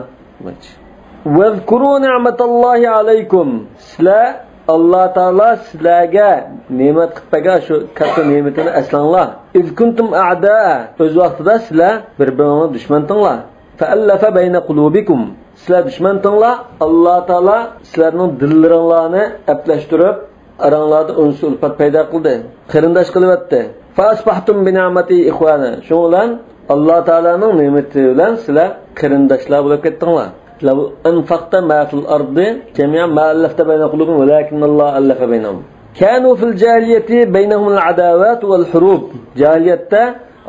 ۋەزكۇرۇ نىئمەتاللاھى ئەلەيكۇم. سىلەر، ئاللا تائالا سىلەرگە نېمەت قىلىپ بەرگەن شۇ كاتتا نېمىتىنى ئەسلەڭلار. ئىز كۇنتۇم ئەئدائە. ئۆز ۋاقتىدا سىلەر بىر-بىرىڭلار دۈشمەنتىڭلار. فەئەللەفە بەينە قۇلۇبىكۇم. سىلەر دۈشمەنتىڭلار، ئاللا تائالا سىلەرنىڭ دىللىرىڭلارنى ئەپلەشتۈرۈپ، ئاراڭلاردا ئۇنس-ئۈلپەت پەيدا قىلدى، قېرىنداش قىلىۋەتتى. فەئەسبەھتۇم بىنىئمەتىھى ئىخۋانە. شۇنىڭ بىلەن ئاللا تائالانىڭ نېمىتى بىلەن سىلەر قېرىنداشلار بولۇپ كەتتىڭلار. لەۋ ئەنفەقتە ما فىل ئەردى جەمىئەن ما ئەللەفتە بەينە قۇلۇبىھىم ۋەلاكىننەللاھە ئەللەفە بەينەھۇم. كانۇ فىل جاھىلىيەتى بەينەھۇمۇل ئەداۋاتۇ ۋەل ھۇرۇب. جاھىلىيەتتە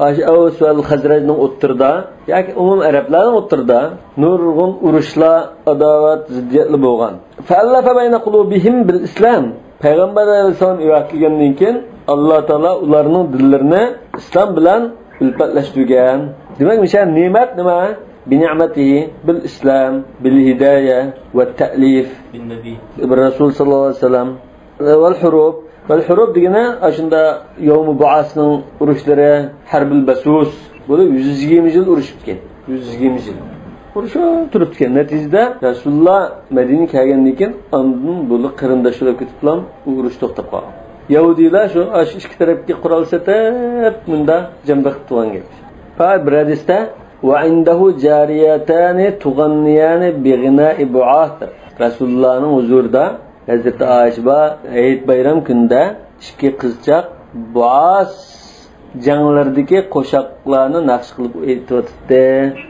ئاشۇ ئەۋس ۋە خەزرەجنىڭ ئوتتۇرىدا ياكى ئومۇمەن ئەرەبلەرنىڭ ئوتتۇرىدا نۇرغۇن ئۇرۇشلار، ئاداۋەت، زىددىيەتلەر بولغان. فەئەللەفە بەينە قۇلۇبىھىم بىل ئىسلام. پەيغەمبەر ئەلەيھىسسالام ئەۋەتىلگەندىن كېيىن ئاللا تائالا ئۇلارنىڭ دىللىرىنى ئىسلام بىلەن ئۈلپەتلەشتۈرگەن. دېمەك، مۇشۇ نېمەت نېمە؟ بىنىئمەتىھى بىل ئىسلام، بىل ھىدايە ۋە تەئلىف، بىن نەبى، بىر رەسۇل ساللاللاھۇ ئەلەيھى ۋەسەللەم. ۋەل ھۇرۇب. ۋەل ھۇرۇب دېگىنى ئاشۇندا يەۋمۇ بۇئاسنىڭ ئۇرۇشلىرى، ھەربىل بەسۇس. بۇلار يۈز يىگىرمە يىل ئۇرۇشۇپتىكەن. يۈز يىگىرمە يىل ئۇرۇشۇپ تۇرۇپتىكەن. نەتىجىدە رەسۇلۇللا مەدىنىگە كەلگەندىن كېيىن ئاندىن بۇلار قېرىنداش بولۇپ كېتىپلا ئۇ ئۇرۇش توختاپ قالغان. يەھۇدىيلار شۇ، ئاشۇ ئىككى تەرەپكە قورال سېتىپ مۇنداق جەڭ بېقىپ تۇرغان گەپ. بىر ھەدىستە، ۋە ئىندەھۇ جارىيەتانى تۇغەننىيانى بىغىنائى بۇئاس. رەسۇلۇللانىڭ ھۇزۇرىدا ھەزرىتى ئائىشە بار، ھېيت بايرام كۈنىدە ئىككى قىزچاق بۇئاس جەڭلىرىدىكى قوشاقلارنى ناخشا قىلىپ ئېيتىۋاتاتتى،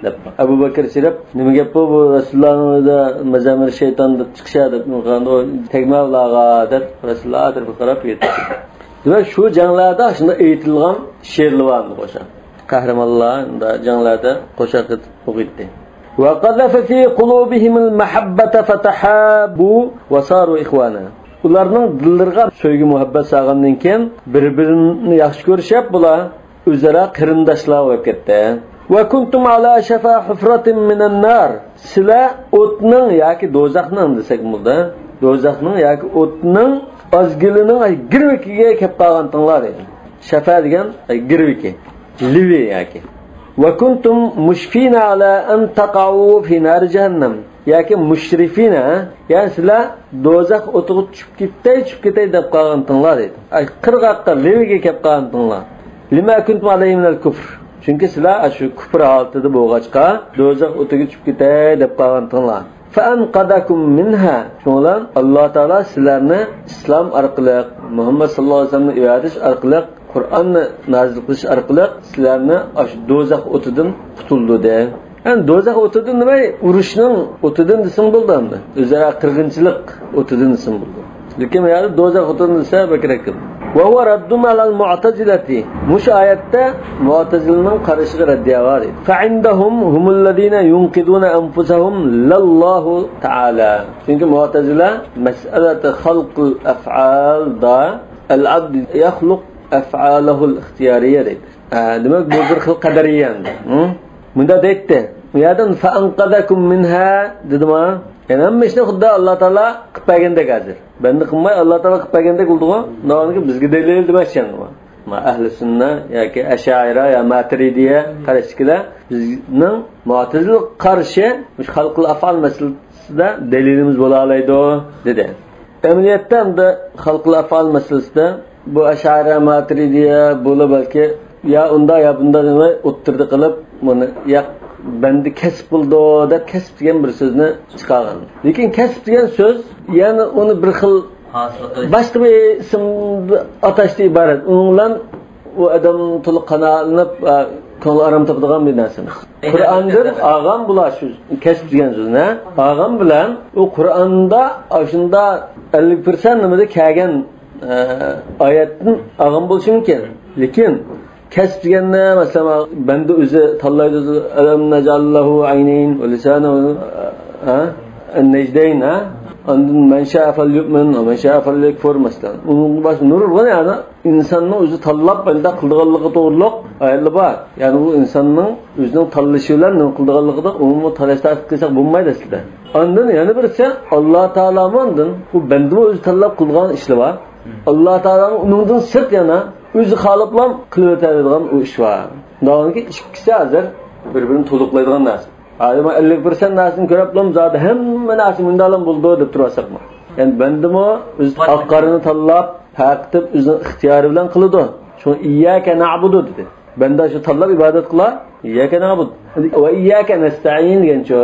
دەپ. ئەبۇ بەكرى شېرىپ، «نېمە گەپ بۇ، بۇ رەسۇلۇللانىڭ ئۆيىدە مەزەمۇر شەيتان دەپ چىقىشا» دەپ، «قانداق تەگمە بۇلارغا» دەپ، رەسۇلۇللا ئەترىپىگە قاراپ يېتىپتۇ. دېمەك، شۇ جەڭلەردە شۇنداق ئېيتىلغان شېئىرلار بار ئەمدى قوشاق. قەھرىمانلار جەڭلەردە قوشاق ئوقۇيتتى. وقذف في قلوبهم المحبة فتحابوا وصاروا إخوانا. ئۇلارنىڭ دىللىرىغا سۆيگۈ مۇھەببەت سالغاندىن كېيىن، بىر-بىرىنى ياخشى كۆرۈشۈپ، بۇلار ئۆزئارا قېرىنداشلار بولۇپ كەتتى. وكنتم على شفا حفرة من النار. سىلەر ئوتنىڭ ياكى دوزاخنىڭ دېسەك بولىدۇ. دوزاخنىڭ ياكى ئوتنىڭ ئازگىلىنىڭ گىرۋىكىگە كەپ قالغانتىڭلار دەيدۇ. شەفە دېگەن گىرۋىكى. لېۋى ياكى. وكنتم مشفين على أن تقعوا في نار جهنم. ياكى مشرفين، يەنى سىلەر دوزاخ ئوتىغا چۈشۈپ كېتەي، چۈشۈپ كېتەي دەپ قالغانتىڭلار دەيدۇ. ئاي، قىرغاققا، لېۋىگە كەپ قالغانتىڭلار. لما كنتم عليه من الكفر. چۈنكى سىلەر ئاشۇ كۇپر ھالىتىدە بولغاچقا، دوزاخ ئوتىغا چۈشۈپ كېتەي دەپ قالغانتىڭلار. فأنقذكم منها. شۇنىڭ بىلەن ئاللا تائالا سىلەرنى ئىسلام ئارقىلىق، مۇھەممەد ساللاللاھۇ ئەلەيھى ۋەسەللەمنى ئىبادەت ئارقىلىق، قۇرئاننى نازىل قىلىش ئارقىلىق سىلەرنى ئاشۇ دوزاخ ئوتىدىن قۇتۇلدۇردى. يەنى دوزاخ ئوتىدىن دېمەي، ئۇرۇشنىڭ ئوتىدىن دېسەڭ بولىدۇ ئەمدى. ئۆزئارا قىرغىنچىلىق ئوتىدىن دېسەڭ بولىدۇ. لېكىن بۇ يەردە دوزاخ ئوتىدىن دېسە بەكرەك گەپ. وهو رد على المعتزلة. مۇشۇ ئايەتتە مۇئتەزىلىنىڭ قارىشىغا رەددىيە بار دەيدۇ. فعندهم هم الذين ينقذون أنفسهم لا الله تعالى. چۈنكى مۇئتەزىلە مەسئەلەتە خەلقىل ئەفئالدا العبد يخلق أفعاله الاختيارية دەيدۇ. ئە، دېمەك، بۇ بىر خىل قەدەرىيە ئەمدى. ھە؟ مۇنداق دەيتتى. بۇ يەردىن فأنقذكم منها دېدىما؟ يەنى ھەممە ئىشنى خۇددى ئاللا تائالا قىلىپ بەرگەندەك ھازىر. بەندە قىلماي ئاللا تائالا قىلىپ بەرگەندەك بولىدىغۇ. بۇنىڭغا بىزگە دەلىل دېمەكچى ئەمدى. ما ئەھلى سۈننە ياكى ئەشائىرە يا ماتۇرىدىيە قاراشتىكىلەر بىزنىڭ مۇئتەزىلىگە قارشى مۇشۇ خەلقىل ئەفئال مەسىلىسىدە دەلىلىمىز بولالايدۇ، دېدى. ئەمەلىيەتتە ئەمدى خەلقىل ئەفئال مەسىلىسىدە بۇ ئەشئەرە، ماتۇرىدىيە، بۇلار بەلكى يا ئۇنداق، يا بۇنداق دېمەي، ئوتتۇرىدا قىلىپ، بۇنى يا بەندە كەسىپ قىلىدۇ دەپ كەسىپ دېگەن بىر سۆزنى چىقارغان. لېكىن كەسىپ دېگەن سۆز، يەنى ئۇنى بىر خىل ھاسىل قىلىش. باشقا بىر ئىسىمدا ئاتاشتىن ئىبارەت. ئۇنىڭ بىلەن ئۇ ئادەم تولۇق قانائەتلىنىپ، ئە، كۆڭلى ئارام تاپىدىغان بىر نەرسە ئەمەس. قۇرئاندىن ئالغان بۇلار شۇ كەسىپ دېگەن سۆزنى. ئالغان بىلەن ئۇ قۇرئاندا ئاشۇندا ئەللىك پىرسەنت نېمىدە كەلگەن، ئە، ئايەتتىن ئالغان بولۇشى مۇمكىن. لېكىن كەسىپ دېگەندە، مەسىلەن، بەندە ئۆزى تاللايدۇ، «ألم نجعل له عينين ولسانا و، ھە؟ النجدين، ھە؟ ئاندىن من شاء فليؤمن ومن شاء فليكفر» مەسىلەن. ئۇنىڭ باشقا نۇرغۇن، يەنى ئىنساننىڭ ئۆزى تاللاپ بەندە قىلىدىغانلىقى توغرۇلۇق ئايەتلەر بار. يەنى ئۇ ئىنساننىڭ ئۆزىنىڭ تاللىشى بىلەن نېمە قىلىدىغانلىقىدا ئومۇمەن تالاش-تارتىش قىلساق بولمايدۇ ئەسلىدە. ئاندىن يەنە بىرسى، ئاللا تائالامۇ ئاندىن، ئۇ بەندىمۇ ئۆزى تاللاپ قىلىدىغان ئىشلار بار. ئاللا تائالانىڭ ئۇنىڭدىن سىرت يەنە ئۆزى خالىپلا قىلىۋېتەلەيدىغان ئۇ ئىش بار. داۋامىدىكى ئىككىسى ھازىر بىر-بىرىنى تولۇقلايدىغان نەرسە. ھازىر مانا ئەللىك پىرسەنت نەرسىنى كۆرۈپلا زادى ھەممە نەرسە مۇنداقلا بولىدۇ دەپ تۇرۇۋالساقمۇ. يەنى بەندىمۇ ئۆزى ئاق قارىنى تاللاپ، پەرق قىلىپ ئۆزىنىڭ ئىختىيارى بىلەن قىلىدۇ. شۇڭا «إياك نعبد» دېدى. بەندە شۇ تاللاپ ئىبادەت قىلا. «إياك نعبد». «وإياك نستعين» دېگەنچۇ.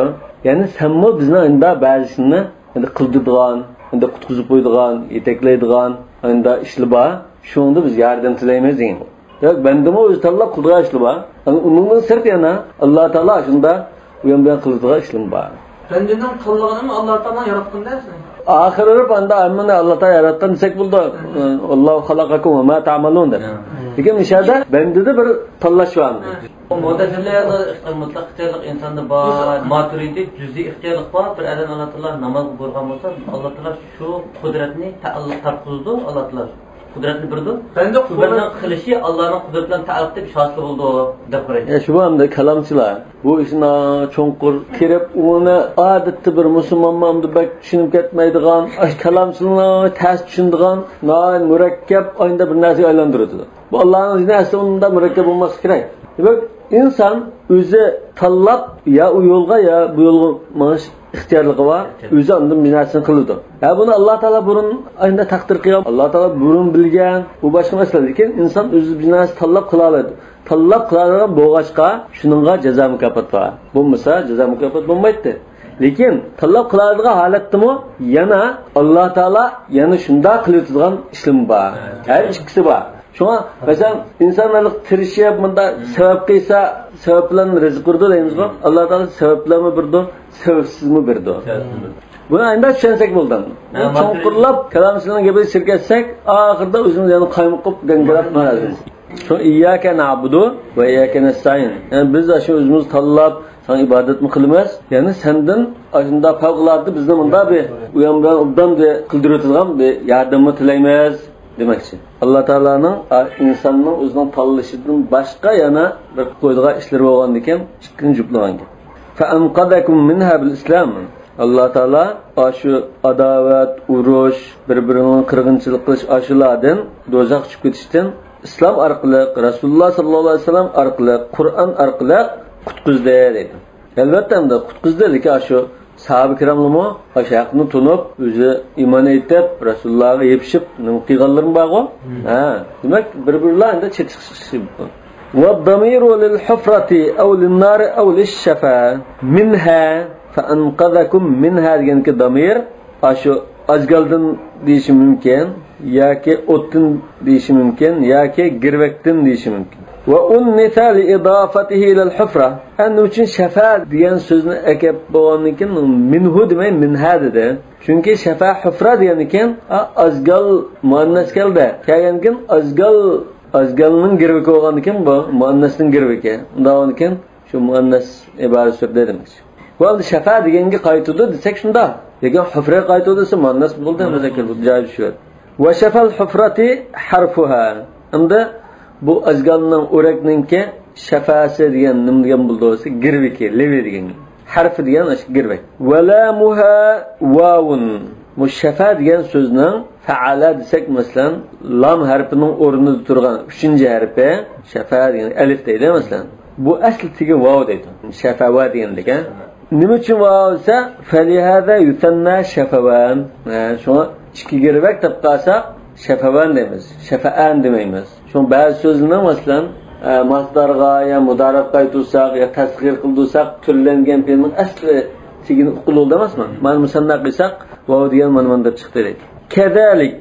يەنى سەنمۇ بىزنىڭ ئەمدى بەزىسىنى ئەمدى قىلدۇرىدىغان، ئەمدى قۇتقۇزۇپ قويىدىغان، يېتەكلەيدىغان، ئەمدى ئىشلار بار. شۇنىڭدا بىز ياردەم تىلەيمىز دېگەن. دېمەك، بەندىمۇ ئۆزى تاللاپ قىلىدىغان ئىشلار بار. ئەمما ئۇنىڭدىن سىرت يەنە ئاللا تائالا شۇنداق ئۇيان بۇيان قىلىدىغان ئىشلار بار. بەندىنىڭ تاللىغىنىمۇ ئاللا تائالا ياراتقان دەرسى. ئاخىرى بېرىپ ئاندا ھەممىنى ئاللا تائالا ياراتقان دېسەك بولىدۇ. «والله خلقكم وما تعملون» دەپ. لېكىن مۇشۇ يەردە بەندىدە بىر تاللاش بار. مۇتەزىلە مۇتلەق ئىختىيارلىق ئىنساندا بار، ماتۇرىدى جۈزئىي ئىختىيارلىق بار. بىر ئادەم ئاللا تائالا نامازغا بۇيرۇغان بولسا، ئاللا تائالا شۇ قۇدرەتنى تەئەللۇق تارتقۇزىدۇ، ئاللا تائالا قۇدرەتنى بېرىدۇ. بەندە شۇ بەندىنىڭ قىلىشى ئاللانىڭ قۇدرىتى بىلەن تەئەللۇق دەپ ئىش ھاسىل بولىدۇ دەپ قارايدۇ. يا، شۇ ئەمدى كالامچىلار بۇ ئىشنى چوڭقۇر كىرىپ، ئۇنى ئادەتتە بىر مۇسۇلمانمۇ ئەمدى بەك چۈشىنىپ كەتمەيدىغان، ئاشۇ كالامچىلارنى تەس چۈشىنىدىغان، ناھايىتى مۇرەككەپ، ئاينىدا بىر نەرسىگە ئايلاندۇرىدۇ. بۇ ئاللانىڭ دىنى ئەسلى ئۇنداق مۇرەككەپ بولماسلىقى كېرەك. دېمەك، ئىنسان ئۆزى تاللاپ يا ئۇ يولغا، يا بۇ يولغا مېڭىش ئىختىيارلىقى بار. ئۆزى ئاندىن بىر نەرسىنى قىلىدۇ. ھە، بۇنى ئاللا تائالا بۇرۇن ئاينىدا تەقدىر قىلغان. ئاللا تائالا بۇرۇن بىلگەن. بۇ باشقا مەسىلە. لېكىن ئىنسان ئۆزى بىر نەرسە تاللاپ قىلالايدۇ. تاللاپ قىلالايدىغان بولغاچقا، شۇنىڭغا جازا مۇكاپات بار. بولمىسا، جازا مۇكاپات بولمايتتى. لېكىن تاللاپ قىلالىدىغان ھالەتتىمۇ يەنە ئاللا تائالا يەنە شۇنداق قىلىۋېتىدىغان ئىشلىرىمۇ بار. ھەر ئىككىسى بار. شۇڭا، مەسىلەن، ئىنسان ھېلىقى تىرىشىپ، مۇنداق سەۋەب قىلسا، سەۋەب بىلەن رىزىق بېرىدۇ دەيمىزغۇ. ئاللا تائالا سەۋەب بىلەنمۇ بېرىدۇ، سەۋەبسىزمۇ بېرىدۇ. بۇنى ئەمدى چۈشەنسەك بولدى. بۇ چوڭقۇرلاپ كالام سىلەرنىڭ گېپىگە چىرىپ كەتسەك، ئاخىرىدا ئۆزىمىز يەنە قايمۇقۇپ، گاڭگىراپ ماڭىمىز. شۇ «ئىيياكە نەئبۇدۇ ۋە ئىيياكە نەستەئىن». يەنى بىز شۇ ئۆزىمىز تاللاپ، ساڭا ئىبادەتمۇ قىلىمىز. يەنى سەندىن ئاشۇنداق پەۋقۇلئاددە بىزنى مۇنداق بىر ئۇيان بىلەن ئوبدان بىر قىلدۇرۇۋېتىدىغان بىر ياردەمنى تىلەيمىز دېمەكچى. ئاللا تائالانىڭ، ئا، ئىنساننىڭ ئۆزىنىڭ تاللىشىدىن باشقا يەنە بىر قىلىپ قويىدىغان ئىشلىرى بولغاندىكىن ئىككىنچى جۈپلىگەن گەپ. فَأَنْقَذَكُمْ مِنْهَا بِالْإِسْلَامِ. ئاللا تائالا ئاشۇ ئاداۋەت، ئۇرۇش، بىر-بىرىنىڭ قىرغىنچىلىق قىلىش ئاشۇلاردىن، دوزاخقا چۈشۈپ كېتىشتىن ئىسلام ئارقىلىق، رەسۇلۇللا ساللاللاھۇ ئەلەيھى ۋەسەللەم ئارقىلىق، قۇرئان ئارقىلىق قۇتقۇزدى دەيدۇ. ئەلۋەتتە، ئەمدى قۇتقۇزدى، لېكىن ئاشۇ ساھابە كىراملىمۇ ئاشۇ ھەقنى تونۇپ، ئۆزى ئىمان ئېيتىپ، رەسۇلۇللاغا يېپىشىپ نېمە قىلغانلىرىمۇ بارغۇ. ھە، دېمەك، بىر-بىرلەر ئەمدى چېتىشىپ چىقىشى. وَالضَّمِيرُ لِلْحُفْرَةِ أَوْ لِلنَّارِ أَوْ لِلشَّفَاةِ مِنْهَا، فَأَنْقَذَكُمْ مِنْهَا دېگەنكى دامىر ئاشۇ ئازگالدىن دېيىشى مۇمكىن، ياكى ئوتتىن دېيىشى مۇمكىن، ياكى گىرۋەكتىن دېيىشى مۇمكىن. وَأُنِّثَ لِإِضَافَتِهِ إِلَى الْحُفْرَةِ. ئەنە ئۇنىڭ ئۈچۈن شەفە دېگەن سۆزنى ئەكەپ بولغاندىن كېيىن مىنھۇ دېمەي، مىنھا دېدى. چۈنكى شەفە ھۇفرا دېگەندىن كېيىن، ئا، ئازگال مۇئەننەس كەلدى. كەلگەندىن كېيىن ئازگال، ئازگالنىڭ گىرۋىكى بولغاندىن كېيىن بۇ مۇئەننەسنىڭ گىرۋىكى. ئۇنداق بولغاندىن كېيىن شۇ مۇئەننەس ئىبارە سۈردى دېمەكچى. بۇ ئەمدى شەفە دېگەنگە قايتىدۇ دېسەك شۇنداق. لېكىن ھۇفرىغا قايتىدۇ دېسە مۇئەننەس بولدى، مۇزەككەر بولدى، جايى چۈشۈۋەردى. وَشَفَا الْحُفْرَةِ حَرْفُهَا. ئەمدى بۇ ئازگالنىڭ، ئورەكنىڭكى شەفەسى دېگەن نېمە دېگەن بولدى دېسە، گىرۋىكى، لېۋى دېگەن. ھەرفى دېگەن ئاشۇ گىرۋەك. وَلَامُهَا وَاوٌ. بۇ شەفە دېگەن سۆزنىڭ فەئەلە دېسەك، مەسىلەن، لام ھەرپىنىڭ ئورنىدا تۇرغان ئۈچىنچى ھەرپى، شەفە دېگەن ئەلىف دەيدۇ، مەسىلەن. بۇ ئەسلى تېگى ۋاۋ دەيدۇ. شەفەۋە دېگەندەك، ھە. نېمە ئۈچۈن ۋاۋ دېسە، فَلِهَذَا يُثَنَّى شَفَوًى. ھە، شۇڭا ئىككى گىرۋەك دەپ قالساق، شەفەۋەن دەيمىز، شەفەئەن دېمەيمىز. شۇڭا بەزى سۆزلەرنىڭ، مەسىلەن، ئە، ماسدارغا يا مۇدارىغا قايتۇرساق يا تەسغىر قىلدۇرساق، تۈرلەنگەن پېئىلنىڭ ئەسلى تېگىنى ئۇقۇلىدۇ ئەمەسمۇ؟ مانا مۇسەننا قىلساق، ۋاۋ دېگەن مانا مانداپ چىقتى دەيدۇ. كەزالىك،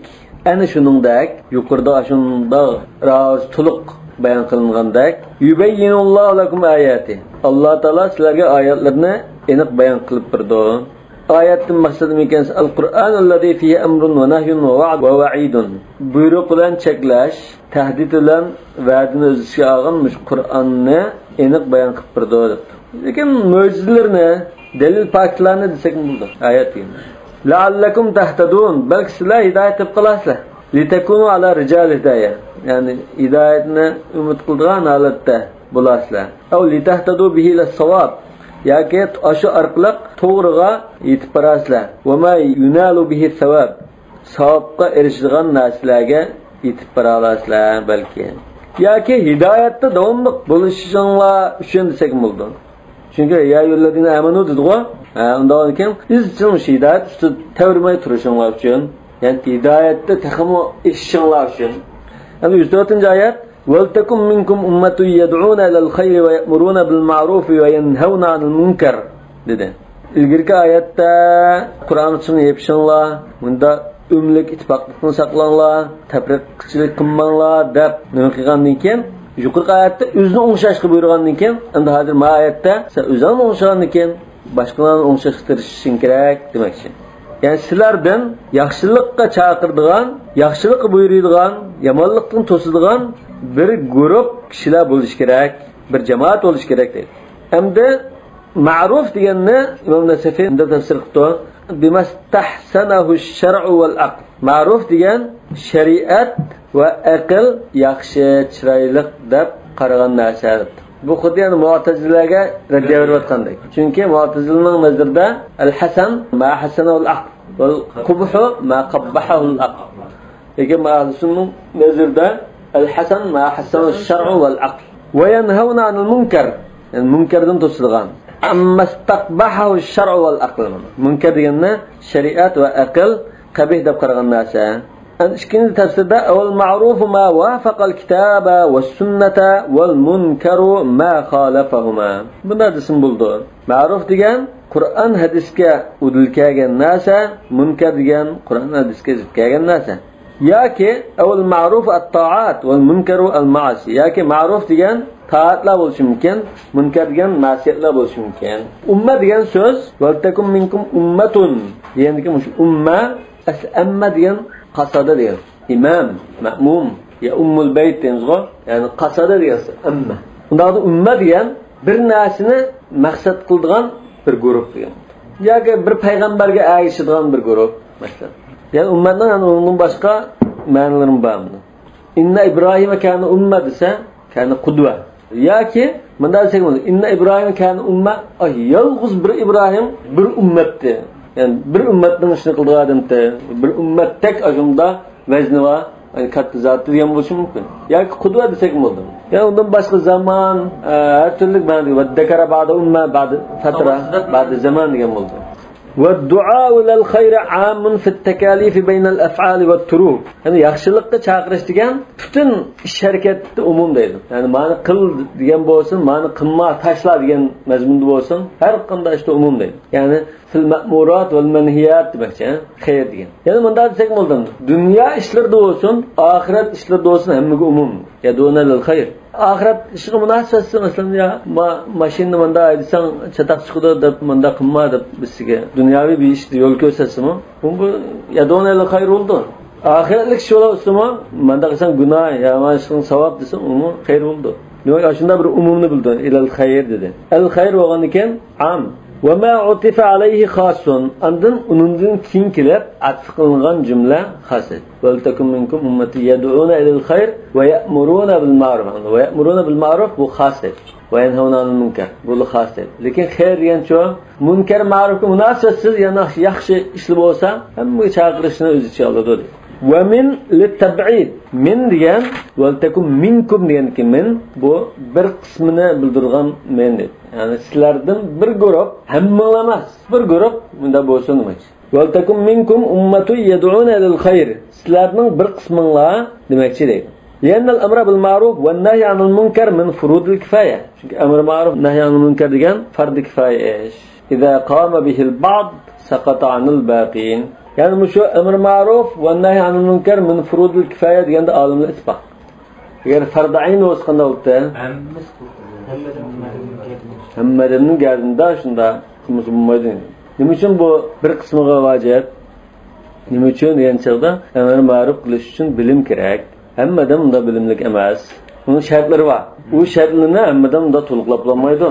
ئەنە شۇنىڭدەك، يۇقىرىدا ئاشۇنداق راۋىسى تولۇق بايان قىلىنغاندەك، يۇبەييىنۇللاھۇ لەكۇم ئاياتى. ئاللا تائالا سىلەرگە ئايەتلىرىنى ئېنىق بايان قىلىپ بەردى. ئايەتتىن مەقسەت نېمىكەن؟ القرآن الذي فيه أمر ونهي ووعد ووعيد. بۇيرۇق بىلەن چەكلەش، تەھدىت بىلەن ۋەدىنى ئۆز ئىچىگە ئالغان مۇشۇ قۇرئاننى ئېنىق بايان قىلىپ بەردى دەپتۇ. لېكىن مۆجىزىلىرىنى، دەلىل پاكىتلارنى دېسەكمۇ بولىدۇ. ئايەت دېگەن. لعلكم تهتدون، بەلكى سىلەر ھىدايەت تېپىپ قالارسىلەر. لتكونوا على رجال الهداية، يەنى ھىدايەتنى ئۈمىد قىلىدىغان ھالەتتە بولارسىلەر. أو لتهتدوا به إلى الصواب، ياكى ئاشۇ ئارقىلىق توغرىغا يېتىپ بارارسىلەر. وما ينال به الثواب، ساۋابقا ئېرىشىدىغان نەرسىلەرگە يېتىپ بارالارسىلەر بەلكى. ياكى ھىدايەتتە داۋاملىق بولۇشۇشۇڭلار ئۈچۈن دېسەكمۇ بولىدۇ. چۈنكى يا ئەييۇھەللەزىنە ئامەنۇ دېدىغۇ. ھە، ئۇنداق بولغاندىكىن ئىزچىل مۇشۇ ھىدايەت ئۈستىدە تەۋرىمەي تۇرۇشۇڭلار ئۈچۈن، يەنى ھىدايەتتە تېخىمۇ ئېشىشىڭلار ئۈچۈن. يەنى يۈز تۆتىنچى ئايەت، ولتكن منكم أمة يدعون إلى الخير ويأمرون بالمعروف وينهون عن المنكر دېدى. ئىلگىرىكى ئايەتتە قۇرئانغا چىڭ يېپىشىڭلار، مۇنداق ئۆملۈك ئىتتىپاقلىقنى ساقلاڭلار، تەپرىقىچىلىك قىلماڭلار دەپ نېمە قىلغاندىن كېيىن، يۇقىرىقى ئايەتتە ئۆزىنى ئوڭشاشقا بۇيرۇغاندىن كېيىن، ئەمدى ھازىر ما ئايەتتە سەن ئۆزۈڭنى ئوڭشىغاندىن كېيىن، باشقىلارنى ئوڭشاشقا تىرىشىشىڭ كېرەك دېمەكچى. يەنى سىلەردىن ياخشىلىققا چاقىرىدىغان، ياخشىلىققا بۇيرۇيدىغان، يامانلىقتىن توسىدىغان بىر گۇرۇپ كىشىلەر بولۇشى كېرەك، بىر جامائەت بولۇشى كېرەك دەيدۇ. ئەمدى مەرۇف دېگەننى ئىمام نەسەفى مۇنداق تەپسىر قىپتۇ، بما استحسنه الشرع والعقل. مەرۇف دېگەن شەرىئەت ۋە ئەقىل ياخشى، چىرايلىق دەپ قارىغان نەرسە. بۇ خۇددى يەنە مۇئتەزىلىلەرگە رەددىيە بېرىۋاتقاندەك. چۈنكى مۇئتەزىلىنىڭ نەزىرىدە الحسن ما حسنه العقل والقبح ما قبحه العقل. لېكىن ئەھلى سۈننىنىڭ نەزىرىدە الحسن ما حسنه الشرع والعقل. وينهون عن المنكر. يەنى مۇنكەردىن توسىدىغان. عما استقبحه الشرع والعقل. مۇنكەر دېگەننى شەرىئەت ۋە ئەقىل قەبىھ دەپ قارىغان نەرسە. ئەنە ئىككىنچى تەپسىردە، والمعروف ما وافق الكتاب والسنة والمنكر ما خالفهما. بۇنداق دېسىمۇ بولىدۇ. مەرۇف دېگەن قۇرئان ھەدىسكە ئۇدۇل كەلگەن نەرسە، مۇنكەر دېگەن قۇرئان ھەدىسكە زىت كەلگەن نەرسە. ياكى، أو المعروف الطاعات والمنكر المعاصي. ياكى مەرۇف دېگەن تائەتلەر بولۇشى مۇمكىن، مۇنكەر دېگەن مەسىيەتلەر بولۇشى مۇمكىن. ئۇممە دېگەن سۆز، ولتكن منكم أمة دېگەندىكى مۇشۇ ئۇممە، ئەسلى ئەممە دېگەن قاسادا دېگەن. ئىمام، مەئمۇم، يەئۇممۇل بەيت دەيمىزغۇ، يەنى قاسادا دېگەن ئەممە. ئۇنداقتا ئۈممە دېگەن بىر نەرسىنى مەقسەت قىلىدىغان بىر گۇرۇپ دېگەن. ياكى بىر پەيغەمبەرگە ئەگىشىدىغان بىر گۇرۇپ، مەسىلەن. يەنى ئۈممەتنىڭ يەنە ئۇنىڭدىن باشقا مەنىلىرىمۇ بار بۇنىڭ. ئىننە ئىبراھىمە كانە ئۈممە دېسە، كانە قۇدۋە. ياكى مۇنداق دېسەك بولىدۇ. ئىننە ئىبراھىمە كانە ئۈممە، ئاي، يالغۇز بىر ئىبراھىم بىر ئۈممەتتى. يەنى بىر ئۈممەتنىڭ ئىشىنى قىلىدىغان ئادەمتى. بىر ئۈممەتتەك ئاشۇنداق ۋەزنى بار، يەنى كاتتا زاتى دېگەن بولۇشى مۇمكىن. ياكى قۇدۋە دېسەك بولىدۇ. يەنى ئۇندىن باشقا زامان، ئە، ھەر تۈرلۈك مەنىدە. ۋەددەكەرە بەئدە ئۈممە، بەئدە فەترە، بەئدە زامان دېگەن بولىدۇ. والدعاء إلى الخير عام في التكاليف بين الأفعال والتروك. يەنى ياخشىلىققا چاقىرىش دېگەن پۈتۈن ئىش ھەرىكەتتە ئومۇم دەيدۇ. يەنى مانا قىل دېگەن بولسۇن، مانا قىلما، تاشلا دېگەن مەزمۇندا بولسۇن، ھەر قانداق ئىشتا ئومۇم دەيدۇ. يەنى في المأمورات والمنهيات دېمەكچى، خەير دېگەن. يەنى مۇنداق دېسەك بولىدۇ. دۇنيا ئىشلىرىدا بولسۇن، ئاخىرەت ئىشلىرىدا بولسۇن، ھەممىگە ئومۇم. يدعون إلى الخير. ئاخىرەت ئىشىغا مۇناسىۋەتسىز، مەسىلەن، يا ما-، ماشىنىنى مۇنداق ھەيدىسەڭ چاتاق چىقىدۇ دەپ مۇنداق قىلما دەپ بىرسىگە دۇنياۋى بىر ئىشتا يول كۆرسەتسىمۇ، بۇ، بۇ يدعون إلى الخير بولىدۇ. ئاخىرەتلىك ئىش بولسىمۇ، مۇنداق قىلساڭ گۇناھ، يا مانا ئىشقىلساڭ ساۋاب دېسە، ئۇمۇ خەير بولىدۇ. دېمەك، ئاشۇنداق بىر ئومۇمنى بىلدى. إلى الخير دېدى. الخير بولغاندىكىن عام. وما عطف عليه خاص. ئاندىن ئۇنىڭدىن كېيىن كېلىپ ئەتىپ قىلىنغان جۈملە خاس ئىدى. ولتكن منكم أمة يدعون إلى الخير ويأمرون بالمعروف. ويأمرون بالمعروف بۇ خاس ئىدى. وينهون عن المنكر بۇ خاس ئىدى. لېكىن خەير دېگەنچۇ، مۇنكەر مەرۇفقا مۇناسىۋەتسىز يەنە ياخشى ئىشلار بولسا، ھەممىگە چاقىرىشنى ئۆز ئىچىگە ئالىدۇ دېدى. ومن للتبعيض. من دېگەن، ولتكن منكم دېگەندىكى من، بۇ بىر قىسمىنى بىلدۈرىدىغان من دېدى. يەنى سىلەردىن بىر گۇرۇپ، ھەممىڭلار ئەمەس، بىر گۇرۇپ مۇنداق بولسۇن دېمەكچى. ولتكن منكم أمة يدعون إلى الخير. سىلەرنىڭ بىر قىسمىڭلار دېمەكچى دەيدۇ. لأن الأمر بالمعروف والنهي عن المنكر من فروض الكفاية. چۈنكى ئەمر مەرۇف، نەھي ئەنىل مۇنكەر دېگەن فەردى كىفايە ئىش. إذا قام به البعض سقط عن الباقين. يەنى مۇشۇ ئەمر مەرۇف ۋە نەھي ئەنىل مۇنكەر من فۇرۇدىل كىفايە دېگەندە ئالىملار ئىتتىپاق. ئەگەر فەردى ئەين بولسا قانداق بولىدۇ؟ ھەممىنىڭ گەردىنىدە شۇنداق قىلمىسا بولمايدۇ. نېمە ئۈچۈن بۇ بىر قىسمىغا ۋاجىپ؟ نېمە ئۈچۈن دېگەن چاغدا ئەمر مەرۇف قىلىش ئۈچۈن بىلىم كېرەك. ھەممە ئادەم ئۇنداق بىلىملىك ئەمەس. ئۇنىڭ شەرتلىرى بار. ئۇ شەرتلىرىنى ھەممە ئادەم ئۇنداق تولۇقلاپ بولالمايدۇ.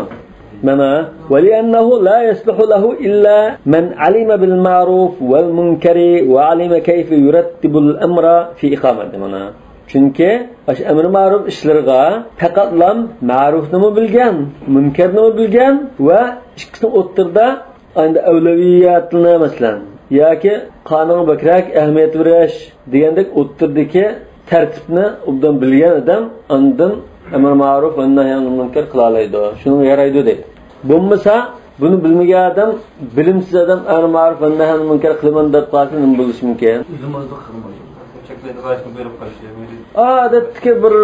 مانا، ولأنه لا يصلح له إلا من علم بالمعروف والمنكر وعلم كيف يرتب الأمر في إقامته. مانا. چۈنكى ئاشۇ ئەمر مەرۇف ئىشلىرىغا پەقەتلا مەرۇفنىمۇ بىلگەن، مۇنكەرنىمۇ بىلگەن ۋە ئىككىسىنىڭ ئوتتۇرىدا ئەمدى ئەۋلەۋىياتنى، مەسىلەن، ياكى قانۇنغا بەكرەك ئەھمىيەت بېرىش دېگەندەك ئوتتۇرىدىكى تەرتىپنى ئوبدان بىلگەن ئادەم ئاندىن ئەمر مەرۇف ۋە نەھي ئەنىل مۇنكەر قىلالايدۇ. شۇنىڭغا يارايدۇ دەيدۇ. بولمىسا، بۇنى بىلمىگەن ئادەم، بىلىمسىز ئادەم ئەمر مەرۇف ۋە نەھي ئەنىل مۇنكەر قىلىمەن دەپ قالسا نېمە بولۇشى مۇمكىن؟ ئادەتتىكى بىر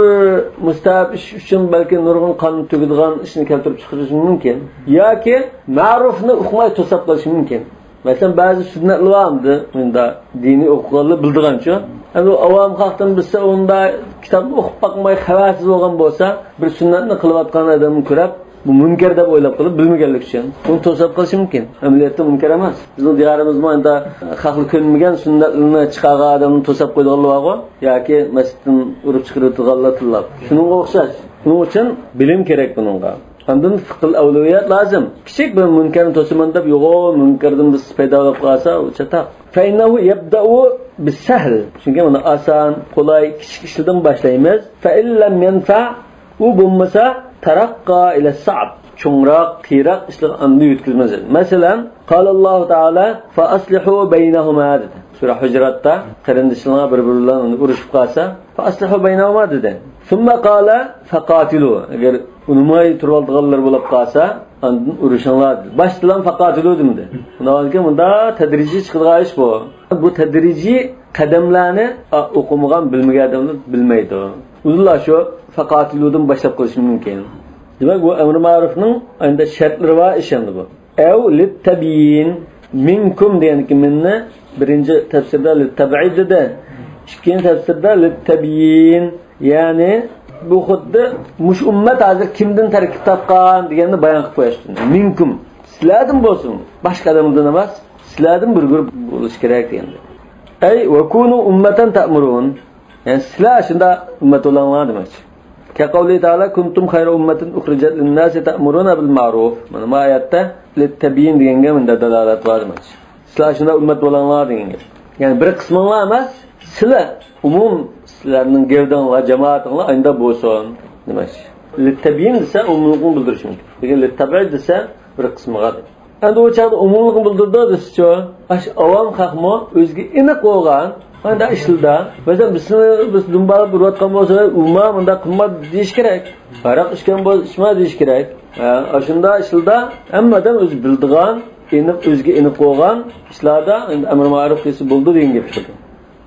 مۇستەھەب ئىش ئۈچۈن بەلكى نۇرغۇن قان تۆكىدىغان ئىشنى كەلتۈرۈپ چىقىرىشى مۇمكىن. ياكى مەرۇفنى ئۇقماي توساپ قېلىشى مۇمكىن. مەسىلەن، بەزى سۈننەتلەر بار ئەمدى، مۇنداق دىنىي ئوقۇغانلار بىلىدىغانچۇ. ئەمدى ئاۋام خەلقتىن بىرسى ئۇنداق كىتابنى ئوقۇپ باقماي خەۋەرسىز بولغان بولسا، بىر سۈننەتنى قىلىۋاتقان ئادەمنى كۆرۈپ، بۇ مۇنكەر دەپ ئويلاپ قېلىپ، بىلمىگەنلىكى ئۈچۈن ئۇنى توساپ قېلىشى مۇمكىن. ئەمەلىيەتتە مۇنكەر ئەمەس. بىزنىڭ دىيارىمىزمۇ ئەمدى خەقلەر كۆنمىگەن سۈننەتلىرىنى چىقارغان ئادەمنى توساپ قويىدىغانلار بارغۇ، ياكى مەسچىتتىن ئۇرۇپ چىقىرىۋېتىدىغانلار تىللاپ. شۇنىڭغا ئوخشاش. شۇنىڭ ئۈچۈن بىلىم كېرەك بۇنىڭغا. ئاندىن فىقھىل ئەۋلىيات لازىم. كىچىك بىر مۇنكەرنى توسىمەن دەپ، يوغان مۇنكەردىن بىر پەيدا بولۇپ قالسا، ئۇ چاتاق. فإنه يبدأ بالسهل. چۈنكى مانا ئاسان، قولاي، كىچىك ئىشلاردىن باشلايمىز. فإن لم ينفع، ئۇ بولمىسا، ترقى إلى الصعب. چوڭراق، قىيىنراق ئىشلارغا ئاندىن يۆتكىلىمىز. مەسىلەن، قال الله تعالى، فأصلحوا بينهما دېدى. سۈرە ھۇجراتتا قېرىندىشىڭلار بىر-بىرى بىلەن ئۇرۇشۇپ قالسا، فأصلحوا بينهما دېدى. ثم قال فقاتلوا. ئەگەر ئۇنىماي تۇرۇۋالىدىغانلار بولۇپ قالسا، ئاندىن ئۇرۇشۇڭلار دېدى. باشتىلا فقاتلوا دېمىدى. ئۇنداق بولغاندىكىن مۇنداق تەدرىجىي چىقىدىغان ئىش بۇ. بۇ تەدرىجىي قەدەملەرنى ئوقۇمىغان، بىلمىگەن ئادەملەر بىلمەيدۇ. ئۇدۇللا شۇ فقاتلودىن باشلاپ قىلىشى مۇمكىن. دېمەك، بۇ ئەمرى مەرۇفنىڭ ئەمدى شەرتلىرى بار ئىش ئەمدى بۇ. ئەۋ لىتتەبيىن. مىنكۇم دېگەندىكى مىننى بىرىنچى تەپسىردە لىتتەبئىد دېدى. ئىككىنچى تەپسىردە لىتتەبيىن. يەنى بۇ خۇددى مۇشۇ ئۈممەت ھازىر كىمدىن تەركىب تاپقان دېگەننى بايان قىلىپ قويۇش ئۈچۈن. مىنكۇم. سىلەردىن بولسۇن. باشقا ئادەمدىن ئەمەس. سىلەردىن بىر گۇرۇپ بولۇشى كېرەك دېگەندە. ئەي ۋەكۇنۇ ئۈممەتەن تەئمۇرۇن. يەنى سىلەر شۇنداق ئۈممەت بولۇڭلار دېمەكچى. كەقەۋلى تەئالە، كۇنتۇم خەيرە ئۈممەتىن ئۇخرىجەت لىنناسى تەئمۇرۇنە بىل مەئرۇف. مانا بۇ ئايەتتە لىتتەبيىن دېگەنگە مۇنداق دالالەت بار دېمەكچى. سىلەر شۇنداق ئۈممەت بولۇڭلار دېگەنگە. يەنى بىر قىسمىڭلار ئەمەس، سىلەر ئومۇم سىلەرنىڭ گەۋدىڭلار، جامائىتىڭلار ئاينىدا بولسۇن دېمەكچى. لىتتەبيىن دېسە ئومۇملۇقنى بىلدۈرۈشى مۇمكىن. لېكىن لىتتەبئىد دېسە بىر قىسمىغا دەپ. ئەمدى ئۇ چاغدا ئومۇملۇقنى بىلدۈرىدۇ دېسىچۇ؟ ئاشۇ ئاۋام خەقمۇ ئۆزىگە ئېنىق بولغان مۇنداق ئىشلاردا، مەسىلەن، بىزنى، بىز دۇمبالاپ ئۇرۇۋاتقان بولسا، ئۇما مۇنداق قىلما دېيىش كېرەك. ھاراق ئىچكەن بولسا، ئىچمە دېيىش كېرەك. ھە، ئاشۇنداق ئىشلاردا ھەممە ئادەم ئۆزى بىلىدىغان، ئېنىق، ئۆزىگە ئېنىق بولغان ئىشلاردا ئەمر مەئرۇف قىلسا بولىدۇ دېگەن گەپ چىقىدۇ.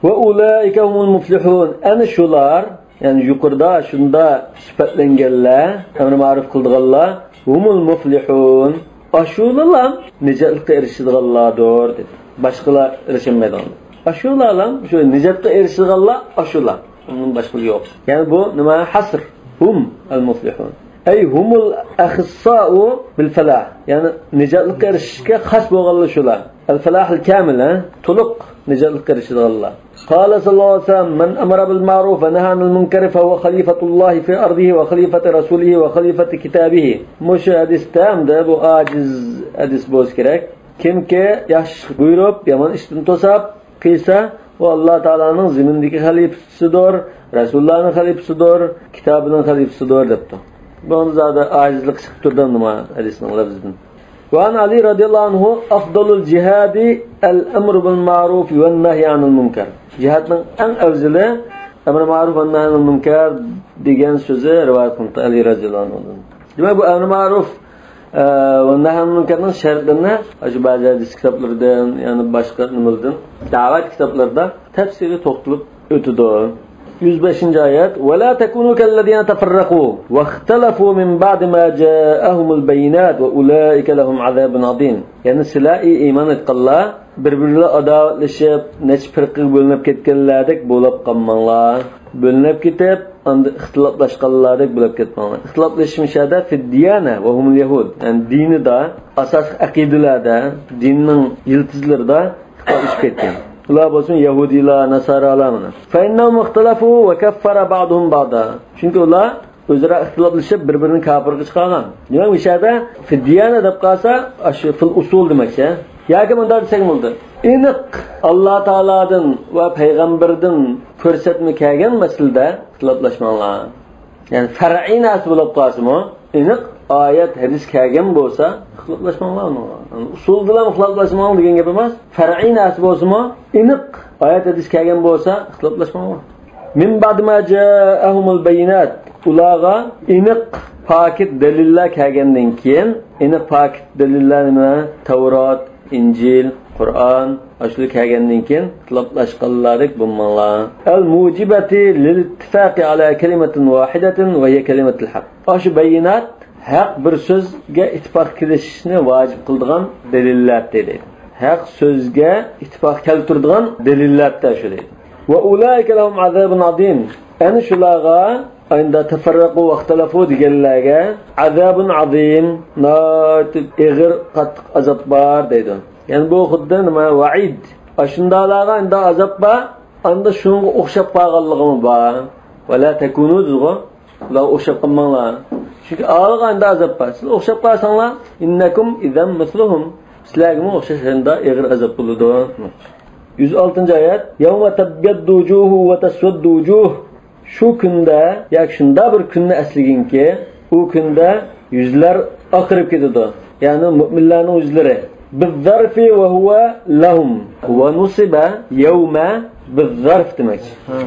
ۋە ئۇلائىكە ھۇمۇل مۇفلىھۇن. ئەنە شۇلار، يەنى يۇقىرىدا شۇنداق سۈپەتلەنگەنلەر، ئەمر مەئرۇف قىلىدىغانلار، ھۇمۇل مۇفلىھۇن، ئاشۇلىلام نىجاتلىققا ئېرىشىدىغانلاردۇر دېدى. باشقىلار ئېرىشەلمەيدىغان. ئاشۇلالام شۇ نىجاتقا ئېرىشىدىغانلار ئاشۇلا. ئۇندىن باشقىلار يوق. يەنى بۇ نېمە؟ ھەسر. ھۇم ئەل مۇفلىھۇن. ئەي ھۇمۇل ئەخىسسائۇ بىل فەلاھ. يەنى نىجاتلىققا ئېرىشىشكە خاس بولغانلار شۇلار. ئەل فەلاھىل كامىل، ھە؟ تولۇق نىجاتلىققا ئېرىشىدىغانلار. قال صلى الله عليه وسلم، من أمر بالمعروف ونهى عن المنكر فهو خليفة الله في أرضه وخليفة رسوله وخليفة كتابه. مۇشۇ ھەدىستە، ئەمدى بۇ ئاجىز ھەدىس بولسا كېرەك. كىمكى ياخشى بۇيرۇپ، يامان ئىشتىن توساپ قىلسا، ئۇ ئاللا تائالانىڭ زېمىندىكى خەلىپىسىدۇر، رەسۇللارنىڭ خەلىپىسىدۇر، كىتابىنىڭ خەلىپىسىدۇر دەپتۇ. بۇنىڭدا زادى ئاجىزلىق چىقىپ تۇرىدۇ ئەمدى مانا ھەدىسنىڭ لەپزىدىن. وعن علي رضي الله عنه، أفضل الجهاد الأمر بالمعروف والنهي عن المنكر. جىھادنىڭ ئەڭ ئەۋزىلى ئەمر مەئرۇف ۋە نەھي ئەنىل مۇنكەر دېگەن سۆزى رىۋايەت قىلىنىپتۇ ئەلى رەزىيەللاھۇ ئەنھۇدىن. دېمەك، بۇ ئەمر مەئرۇف، ئە، ۋە نەھي ئەنىل مۇنكەرنىڭ شەرتلىرىنى شۇ بەزى ھەدىس كىتابلىرىدىن، يەنى باشقا نېمىلىدىن، دەۋەت كىتابلىرىدا تەپسىلىي توختىلىپ ئۆتىدۇ. يۈز بەشىنچى ئايەت، ولا تكونوا كالذين تفرقوا واختلفوا من بعد ما جاءهم البينات وأولئك لهم عذاب عظيم. يەنى سىلەر، ئى ئىمان ئېيتقانلار، بىر-بىرى بىلەن ئاداۋەتلىشىپ، نەچچە پىرقىگە بۆلۈنۈپ كەتكەنلەردەك بولاپ قالماڭلار. بۆلۈنۈپ كېتىپ، ئاندىن ئىختىلاپلاشقانلاردەك بولاپ كەتمەڭلار. ئىختىلاپلىشىش مۇشۇ يەردە فىددىيانە ۋە ھۇمۇل يەھۇد. يەنى دىنىدا، ئاساسلىق ئەقىدىلەردە، دىننىڭ يىلتىزلىرىدا ئىختىلاپلىشىپ كەتكەن. ئۇلار بولسۇن يەھۇدىيلار، ناسارالار مانا. فإنهم اختلفوا وكفر بعضهم بعضا. چۈنكى ئۇلار ئۆزئارا ئىختىلاپلىشىپ، بىر-بىرىنى كاپىرغا چىقارغان. دېمەك، مۇشۇ يەردە فىديەنە دەپ قالسا، ئاشۇ فىل ئۇسۇل دېمەكچى. ياكى مۇنداق دېسەك بولىدۇ. ئېنىق ئاللا تائالادىن ۋە پەيغەمبىرىدىن كۆرسەتمە كەلگەن مەسىلىدە ئىختىلاپلاشماڭلار. يەنى فەرئىي نەرسە بولۇپ قالسىمۇ، ئېنىق ئايەت، ھەدىس كەلگەن بولسا، ئىختىلاپلاشماڭلار ئۇنىڭغا. يەنى ئۇسۇلدىلا ئىختىلاپلاشماڭ دېگەن گەپ ئەمەس. فەرئىي نەرسە بولسىمۇ، ئېنىق ئايەت، ھەدىس كەلگەن بولسا، ئىختىلاپلاشماڭلار. من بعد ما جاءهم البينات. ئۇلارغا ئېنىق، پاكىت دەلىللەر كەلگەندىن كېيىن، ئېنىق، پاكىت دەلىللەر نېمە؟ تەۋرات، ئىنجىل، قۇرئان، ئاشۇلار كەلگەندىن كېيىن ئىختىلاپلاشقانلاردەك بولماڭلار. الموجبة للاتفاق على كلمة واحدة وهي كلمة الحق. ئاشۇ بەييىنات ھەق بىر سۆزگە ئىتتىپاق كېلىشىشنى ۋاجىپ قىلىدىغان دەلىللەردە دەيدۇ. ھەق سۆزگە ئىتتىپاق كەلتۈرىدىغان دەلىللەردە شۇ دەيدۇ. وأولئك لهم عذاب عظيم. ئەنە شۇلارغا، ئەندە تەفەررەقۇ ۋەختەلەفۇ دېگەنلەرگە، عەزابۇن ئازىم، ناھايىتى ئېغىر، قاتتىق ئازاب بار دەيدۇ. يەنى بۇ خۇددى نېمە، ۋەئىد. ئاشۇنداقلارغا ئەندە ئازاب بار، ئەندە شۇنىڭغا ئوخشاپ قالغانلىقىمۇ بار. ۋەلا تەكۇنۇ دېدىغۇ. ئۇلارغا ئوخشاپ قالماڭلار. چۈنكى ئالىغا ئەندە ئازاب بار. سىز ئوخشاپ قالساڭلار، ئىننەكۇم ئىزەم مىسلۇھۇم. سىلەرگىمۇ ئوخشاش ئەندە ئېغىر ئازاب بولىدۇ. يۈز ئالتىنچى ئايەت. يەۋمە تەبيەددۇ ۋۇجۇھۇ ۋە تەسۋەددۇ ۋۇجۇھ. شۇ كۈندە، ياكى شۇنداق بىر كۈننى ئەسلىگىنكى، ئۇ كۈندە يۈزلەر ئاقىرىپ كېتىدۇ. يەنى مۇئمىنلارنىڭ يۈزلىرى. بالظرف وهو لهم. ونصب يوم بالظرف دېمەكچى. ھە.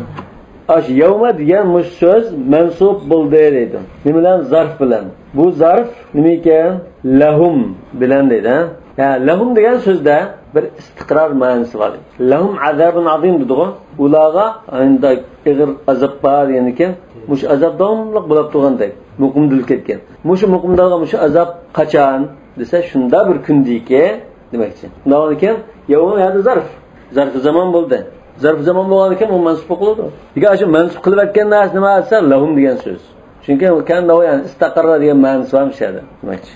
ئاشۇ يەۋمە دېگەن مۇشۇ سۆز مەنسۇب بولدى دەيدۇ. نېمە بىلەن؟ زەرف بىلەن. بۇ زەرف نېمە ئىكەن؟ لەھۇم بىلەن دەيدۇ، ھە؟ ھە، لەھۇم دېگەن سۆزدە بىر ئىستىقرار مەنىسى بار. لەھۇم ئەزابۇن ئازىم دېدىغۇ. ئۇلارغا ئەندە ئېغىر ئازاب بار دېگەندىكىن، مۇشۇ ئازاب داۋاملىق بولاپ تۇرغاندەك، مۇقىمدىل كەتكەن. مۇشۇ مۇقىمدالغا مۇشۇ ئازاب قاچان؟ دېسە، شۇنداق بىر كۈندىكى دېمەكچى. ئۇنداق بولغاندىكىن يەۋمۇ يەردە زەرف. زەرف زامان بولدى. زەرف زامان بولغاندىكىن ئۇ مەنسۇب قىلىدۇ. لېكىن شۇ مەنسۇب قىلىۋەتكەن نەرسە نېمە دېسە، لەھۇم دېگەن سۆز. چۈنكى كەن لەھۇ، يەنى ئىستەقەررە دېگەن مەنىسى بار مۇشۇ يەردە دېمەكچى.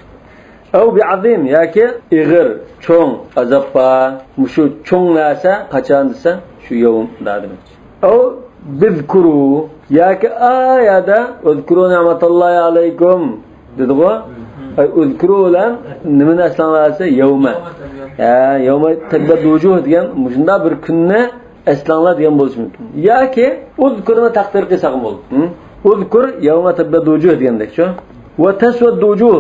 ئەۋ بىئەزىم، ياكى ئېغىر، چوڭ ئازاب بار. مۇشۇ چوڭ نەرسە قاچان دېسە، شۇ يەۋمدا دېمەكچى. ئەۋ بىزكۇرۇ، ياكى ئا يەردە ئۇزكۇرۇ نىئمەتاللاھى ئەلەيكۇم دېدىغۇ. ئەي، ئۇزكۇرۇ بىلەن نېمىنى ئەسلەڭلار دېسە، يەۋمە. ھە، يەۋمە تەبيەززۇ ۋۇجۇھ دېگەن مۇشۇنداق بىر كۈننى ئەسلەڭلار دېگەن بولۇشى مۇمكىن. ياكى ئۇزكۇرنى تەقدىر قىلساقمۇ بولىدۇ. ھە؟ ئۇزكۇر يەۋمە تەبيەززۇ ۋۇجۇھ دېگەندەكچۇ. ۋە تەسۋەددۇ ۋۇجۇھ،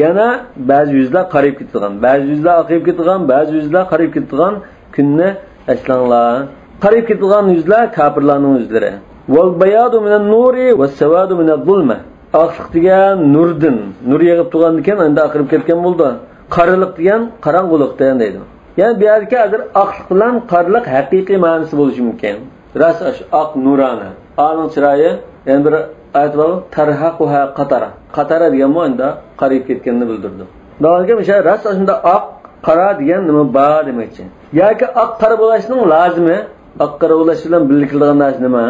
يەنە بەزى يۈزلەر قارىيىپ كېتىدىغان، بەزى يۈزلەر ئاقىرىپ كېتىدىغان، بەزى يۈزلەر قارىيىپ كېتىدىغان كۈننى ئەسلەڭلار. قارىيىپ كېتىدىغان يۈزلەر كاپىرلارنىڭ يۈزلىرى. ۋەل بەيازۇ مىنەن نۇرى ۋەس سەۋادۇ مىنەز زۇلمە. ئاقلىق دېگەن نۇردىن، نۇر يېغىپ تۇرغاندىكىن ئەمدى ئاقىرىپ كەتكەن بولىدۇ. قارىلىق دېگەن قاراڭغۇلۇقتىن دەيدۇ. يەنى بۇ يەردىكى ھازىر ئاقلىق بىلەن قارىلىق ھەقىقىي مەنىسى بولۇشى مۇمكىن. راست ئاشۇ ئاق نۇرانە. ئانىڭ چىرايى، يەنە بىر ئايەت بار، تەرھەقۇھا قاتارا. قاتارا دېگەنمۇ ئەمدى قارىيىپ كەتكەننى بىلدۈرىدۇ. دەۋالغان مۇشۇ راست ئاشۇنداق ئاق، قارا دېگەن نېمە بار دېمەكچى. ياكى ئاق قارا بولۇشنىڭ لازىمى، ئاق قارا بولۇش بىلەن بىللە كېلىدىغان نەرسە نېمە؟